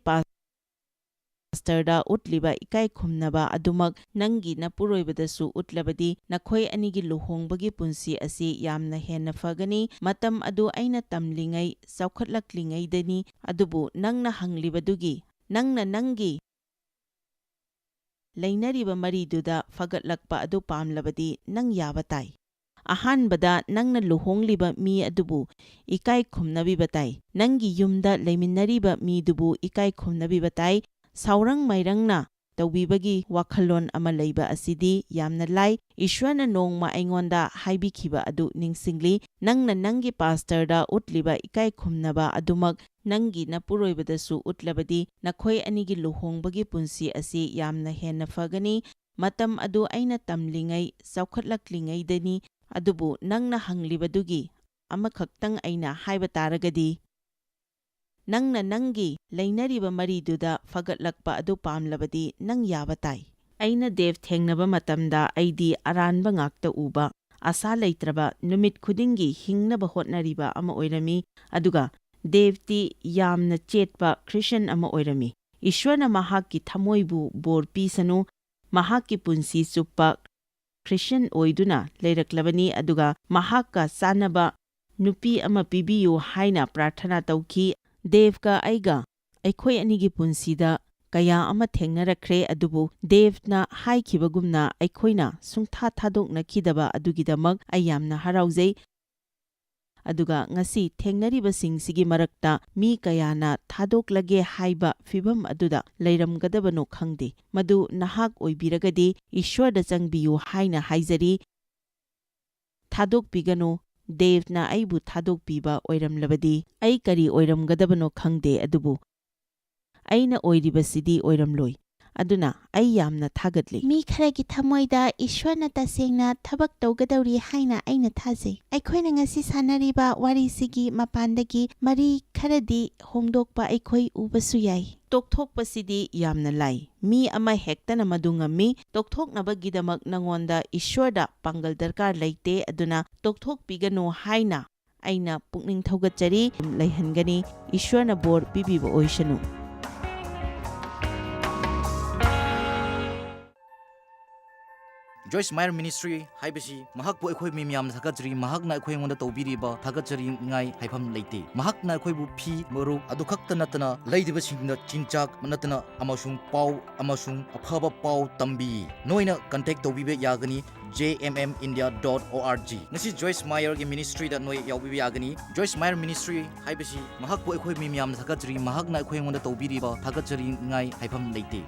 ꯄꯥꯁꯇꯔꯗ ꯎꯠꯂꯤꯕ ꯏꯀꯥꯏ ꯈꯨꯝꯅꯕ ꯑꯗꯨꯃꯛ ꯅꯪꯒꯤ ꯅꯄꯨꯔꯣꯏꯕꯗꯁꯨ ꯎꯠꯂꯕꯗꯤ, ꯅꯈꯣꯏ ꯑꯅꯤꯒꯤ ꯂꯨꯍꯣꯡꯕꯒꯤ ꯄꯨꯟꯁꯤ ꯑꯁꯤ ꯌꯥꯝꯅ ꯍꯦꯟꯅ ꯐꯒꯅꯤ꯫ ꯃꯇꯝ ꯑꯗꯨ ꯑꯩꯅ ꯇꯝꯂꯤꯉꯩ, ꯆꯥꯎꯈꯠꯂꯛꯂꯤꯉꯩꯗꯅꯤ꯫ ꯑꯗꯨꯕꯨ ꯅꯪꯅ ꯍꯪꯂꯤꯕꯗꯨꯒꯤ, ꯅꯪꯅ ꯅꯪꯒꯤ ꯂꯩꯅꯔꯤꯕ ꯃꯔꯤꯗꯨꯗ ꯐꯒꯠꯂꯛꯄ ꯑꯗꯨ ꯄꯥꯝꯂꯕꯗꯤ ꯅꯪ ꯌꯥꯕ ꯇꯥꯏ꯫ ꯑꯍꯥꯟꯕꯗ ꯅꯪꯅ ꯂꯨꯍꯣꯡꯂꯤꯕ ꯃꯤ ꯑꯗꯨꯕꯨ ꯏꯀꯥꯏ ꯈꯨꯝꯅꯕꯤꯕ ꯇꯥꯏ꯫ ꯅꯪꯒꯤ ꯌꯨꯝꯗ ꯂꯩꯃꯤꯟꯅꯔꯤꯕ ꯃꯤꯗꯨꯕꯨ ꯏꯀꯥꯏ ꯈꯨꯝꯅꯕꯤꯕ ꯇꯥꯏ꯫ ꯁꯥꯎꯔꯪ ꯃꯥꯏꯔꯪꯅ ꯇꯧꯕꯤꯕꯒꯤ ꯋꯥꯈꯜꯂꯣꯟ ꯑꯃ ꯂꯩꯕ ꯑꯁꯤꯗꯤ ꯌꯥꯝꯅ ꯂꯥꯏ꯫ ꯏꯁ꯭ꯋꯔꯅ ꯅꯣꯡꯃ ꯑꯩꯉꯣꯟꯗ ꯍꯥꯏꯕꯤꯈꯤꯕ ꯑꯗꯨ ꯅꯤꯡꯁꯤꯡꯂꯤ, ꯅꯪꯅ ꯅꯪꯒꯤ ꯄꯥꯁꯇꯔꯗ ꯎꯠꯂꯤꯕ ꯏꯀꯥꯏ ꯈꯨꯝꯅꯕ ꯑꯗꯨꯃꯛ ꯅꯪꯒꯤ ꯅꯄꯨꯔꯣꯏꯕꯗꯁꯨ ꯎꯠꯂꯕꯗꯤ, ꯅꯈꯣꯏ ꯑꯅꯤꯒꯤ ꯂꯨꯍꯣꯡꯕꯒꯤ ꯄꯨꯟꯁꯤ ꯑꯁꯤ ꯌꯥꯝꯅ ꯍꯦꯟꯅ ꯐꯒꯅꯤ꯫ ꯃꯇꯝ ꯑꯗꯨ ꯑꯩꯅ ꯇꯝꯂꯤꯉꯩ, ꯆꯥꯎꯈꯠꯂꯛꯂꯤꯉꯩꯗꯅꯤ, ꯑꯗꯨꯕꯨ ꯅꯪꯅ ꯍꯪꯂꯤꯕꯗꯨꯒꯤ ꯑꯃꯈꯛꯇꯪ ꯑꯩꯅ ꯍꯥꯏꯕ ꯇꯥꯔꯒꯗꯤ, ꯅꯪꯅ ꯅꯪꯒꯤ ꯂꯩꯅꯔꯤꯕ ꯃꯔꯤꯗꯨꯗ ꯐꯒꯠꯂꯛꯄ ꯑꯗꯨ ꯄꯥꯝꯂꯕꯗꯤ ꯅꯪ ꯌꯥꯕ ꯇꯥꯏ꯫ ꯑꯩꯅ ꯗꯦꯕ ꯊꯦꯡꯅꯕ ꯃꯇꯝꯗ ꯑꯩꯗꯤ ꯑꯔꯥꯟꯕ ꯉꯥꯛꯇ ꯎꯕ, ꯑꯁꯥ ꯂꯩꯇ꯭ꯔꯕ, ꯅꯨꯃꯤꯠ ꯈꯨꯗꯤꯡꯒꯤ ꯍꯤꯡꯅꯕ ꯍꯣꯠꯅꯔꯤꯕ ꯑꯃ ꯑꯣꯏꯔꯝꯃꯤ, ꯑꯗꯨꯒ ꯗꯦꯕꯇꯤ ꯌꯥꯝꯅ ꯆꯦꯠꯄ ꯈ꯭ꯔꯤꯁꯇꯤꯌꯥꯟ ꯑꯃ ꯑꯣꯏꯔꯝꯃꯤ꯫ ꯏꯁ꯭ꯋꯔꯅ ꯃꯍꯥꯛꯀꯤ ꯊꯃꯣꯏꯕꯨ ꯕꯣꯔ ꯄꯤꯁꯅꯨ, ꯃꯍꯥꯛꯀꯤ ꯄꯨꯟꯁꯤ ꯆꯨꯞꯄ ꯈ꯭ꯔꯤꯁꯇꯤꯌꯥꯟ ꯑꯣꯏꯗꯨꯅ ꯂꯩꯔꯛꯂꯕꯅꯤ, ꯑꯗꯨꯒ ꯃꯍꯥꯛꯀ ꯆꯥꯟꯅꯕ ꯅꯨꯄꯤ ꯑꯃ ꯄꯤꯕꯤꯌꯨ ꯍꯥꯏꯅ ꯄ꯭ꯔꯥꯔꯊꯅꯥ ꯇꯧꯈꯤ꯫ ꯗꯦꯕꯀ ꯑꯩꯒ ꯑꯩꯈꯣꯏ ꯑꯅꯤꯒꯤ ꯄꯨꯟꯁꯤꯗ ꯀꯌꯥ ꯑꯃ ꯊꯦꯡꯅꯔꯛꯈ꯭ꯔꯦ, ꯑꯗꯨꯕꯨ ꯗꯦꯕꯅ ꯍꯥꯏꯈꯤꯕꯒꯨꯝꯅ ꯑꯩꯈꯣꯏꯅ ꯁꯨꯡꯊꯥ ꯊꯥꯗꯣꯛꯅꯈꯤꯗꯕ ꯑꯗꯨꯒꯤꯗꯃꯛ ꯑꯩ ꯌꯥꯝꯅ ꯍꯔꯥꯎꯖꯩ꯫ ꯑꯗꯨꯒ ꯉꯁꯤ ꯊꯦꯡꯅꯔꯤꯕꯁꯤꯡꯁꯤꯒꯤ ꯃꯔꯛꯇ ꯃꯤ ꯀꯌꯥꯅ ꯊꯥꯗꯣꯛꯂꯒꯦ ꯍꯥꯏꯕ ꯐꯤꯚꯝ ꯑꯗꯨꯗ ꯂꯩꯔꯝꯒꯗꯕꯅꯣ ꯈꯪꯗꯦ꯫ ꯃꯗꯨ ꯅꯍꯥꯛ ꯑꯣꯏꯕꯤꯔꯒꯗꯤ, ꯏꯁ꯭ꯋꯔꯗ ꯆꯪꯕꯤꯌꯨ ꯍꯥꯏꯅ ꯍꯥꯏꯖꯔꯤ꯫ ꯊꯥꯗꯣꯛꯄꯤꯒꯅꯨ꯫ ꯗꯦꯕꯅ ꯑꯩꯕꯨ ꯊꯥꯗꯣꯛꯄꯤꯕ ꯑꯣꯏꯔꯝꯂꯕꯗꯤ ꯑꯩ ꯀꯔꯤ ꯑꯣꯏꯔꯝꯒꯗꯕꯅꯣ ꯈꯪꯗꯦ, ꯑꯗꯨꯕꯨ ꯑꯩꯅ ꯑꯣꯏꯔꯤꯕꯁꯤꯗꯤ ꯑꯣꯏꯔꯝꯂꯣꯏ꯫ ꯑꯗꯨꯅ ꯑꯩ ꯌꯥꯝꯅ ꯊꯥꯒꯠꯂꯤ꯫ ꯃꯤ ꯈꯔꯒꯤ ꯊꯃꯣꯏꯗ ꯏꯁ꯭ꯋꯔꯅ ꯇꯁꯦꯡꯅ ꯊꯕꯛ ꯇꯧꯒꯗꯧꯔꯤ ꯍꯥꯏꯅ ꯑꯩꯅ ꯊꯥꯖꯩ꯫ ꯑꯩꯈꯣꯏꯅ ꯉꯁꯤ ꯁꯥꯟꯅꯔꯤꯕ ꯋꯥꯔꯤꯁꯤꯒꯤ ꯃꯄꯥꯟꯗꯒꯤ ꯃꯔꯤ ꯈꯔꯗꯤ ꯍꯣꯡꯗꯣꯛꯄ ꯑꯩꯈꯣꯏ ꯎꯕꯁꯨ ꯌꯥꯏ꯫ ꯇꯣꯛꯊꯣꯛꯄꯁꯤꯗꯤ ꯌꯥꯝꯅ ꯂꯥꯏ꯫ ꯃꯤ ꯑꯃ ꯍꯦꯛꯇꯅ ꯃꯗꯨ ꯉꯝꯃꯤ꯫ ꯇꯣꯛꯊꯣꯛꯅꯕꯒꯤꯗꯃꯛ ꯅꯉꯣꯟꯗ ꯏꯁ꯭ꯋꯔꯗ ꯄꯥꯡꯒꯜ ꯗꯔꯀꯥꯔ ꯂꯩꯇꯦ, ꯑꯗꯨꯅ ꯇꯣꯛꯊꯣꯛꯄꯤꯒꯅꯨ ꯍꯥꯏꯅ ꯑꯩꯅ ꯄꯨꯛꯅꯤꯡ ꯊꯧꯒꯠꯆꯔꯤ꯫ ꯂꯩꯍꯟꯒꯅꯤ꯫ ꯏꯁ꯭ꯋꯔꯅ ꯕꯣꯔ ꯄꯤꯕꯤꯕ ꯑꯣꯏꯁꯅꯨ꯫ ꯖꯣꯏꯁ ꯃꯥꯌꯔ ꯃꯤꯅꯤꯁꯇ꯭ꯔꯤ ꯍꯥꯏꯕꯁꯤ ꯃꯍꯥꯛꯄꯨ ꯑꯩꯈꯣꯏ ꯃꯤ ꯃꯌꯥꯝꯅ ꯊꯥꯒꯠꯆꯔꯤ꯫ ꯃꯍꯥꯛꯅ ꯑꯩꯈꯣꯏ ꯑꯩꯉꯣꯟꯗ ꯇꯧꯕꯤꯔꯤꯕ ꯊꯥꯒꯠꯆꯔꯤꯉꯥꯏ ꯍꯥꯏꯐꯝ ꯂꯩꯇꯦ꯫ ꯃꯍꯥꯛꯅ ꯑꯩꯈꯣꯏꯕꯨ ꯐꯤ, ꯃꯔꯨꯞ ꯑꯗꯨ ꯈꯛꯇ ꯅꯠꯇꯅ ꯂꯩꯔꯤꯕꯁꯤꯡꯗ ꯆꯤꯟꯖꯥꯛ ꯅꯠꯇꯅ ꯑꯃꯁꯨꯡ ꯄꯥꯎ ꯑꯃꯁꯨꯡ ꯑꯐꯕ ꯄꯥꯎ ꯇꯝꯕꯤ꯫ ꯅꯣꯏꯅ ꯀꯟꯇꯦꯛ ꯇꯧꯕꯤꯕ ꯌꯥꯒꯅꯤ J M M India dot O R G꯫ ꯉꯁꯤ ꯖꯣꯏꯁ ꯃꯥꯌꯔꯒꯤ ꯃꯤꯅꯤꯁꯇ꯭ꯔꯤꯗ ꯅꯣꯏ ꯌꯥꯎꯕꯤꯕ ꯌꯥꯒꯅꯤ꯫ ꯖꯣꯏꯁ ꯃꯥꯌꯔ ꯃꯤꯅꯤꯁꯇ꯭ꯔꯤ ꯍꯥꯏꯕꯁꯤ ꯃꯍꯥꯛꯄꯨ ꯑꯩꯈꯣꯏ ꯃꯤ ꯃꯌꯥꯝꯅ ꯊꯥꯒꯠꯆꯔꯤ꯫ ꯃꯍꯥꯛꯅ ꯑꯩꯈꯣꯏ ꯑꯩꯉꯣꯟꯗ ꯇꯧꯕꯤꯔꯤꯕ ꯊꯥꯒꯠꯆꯔꯤꯉꯥꯏ ꯍꯥꯏꯐꯝ ꯂꯩꯇꯦ꯫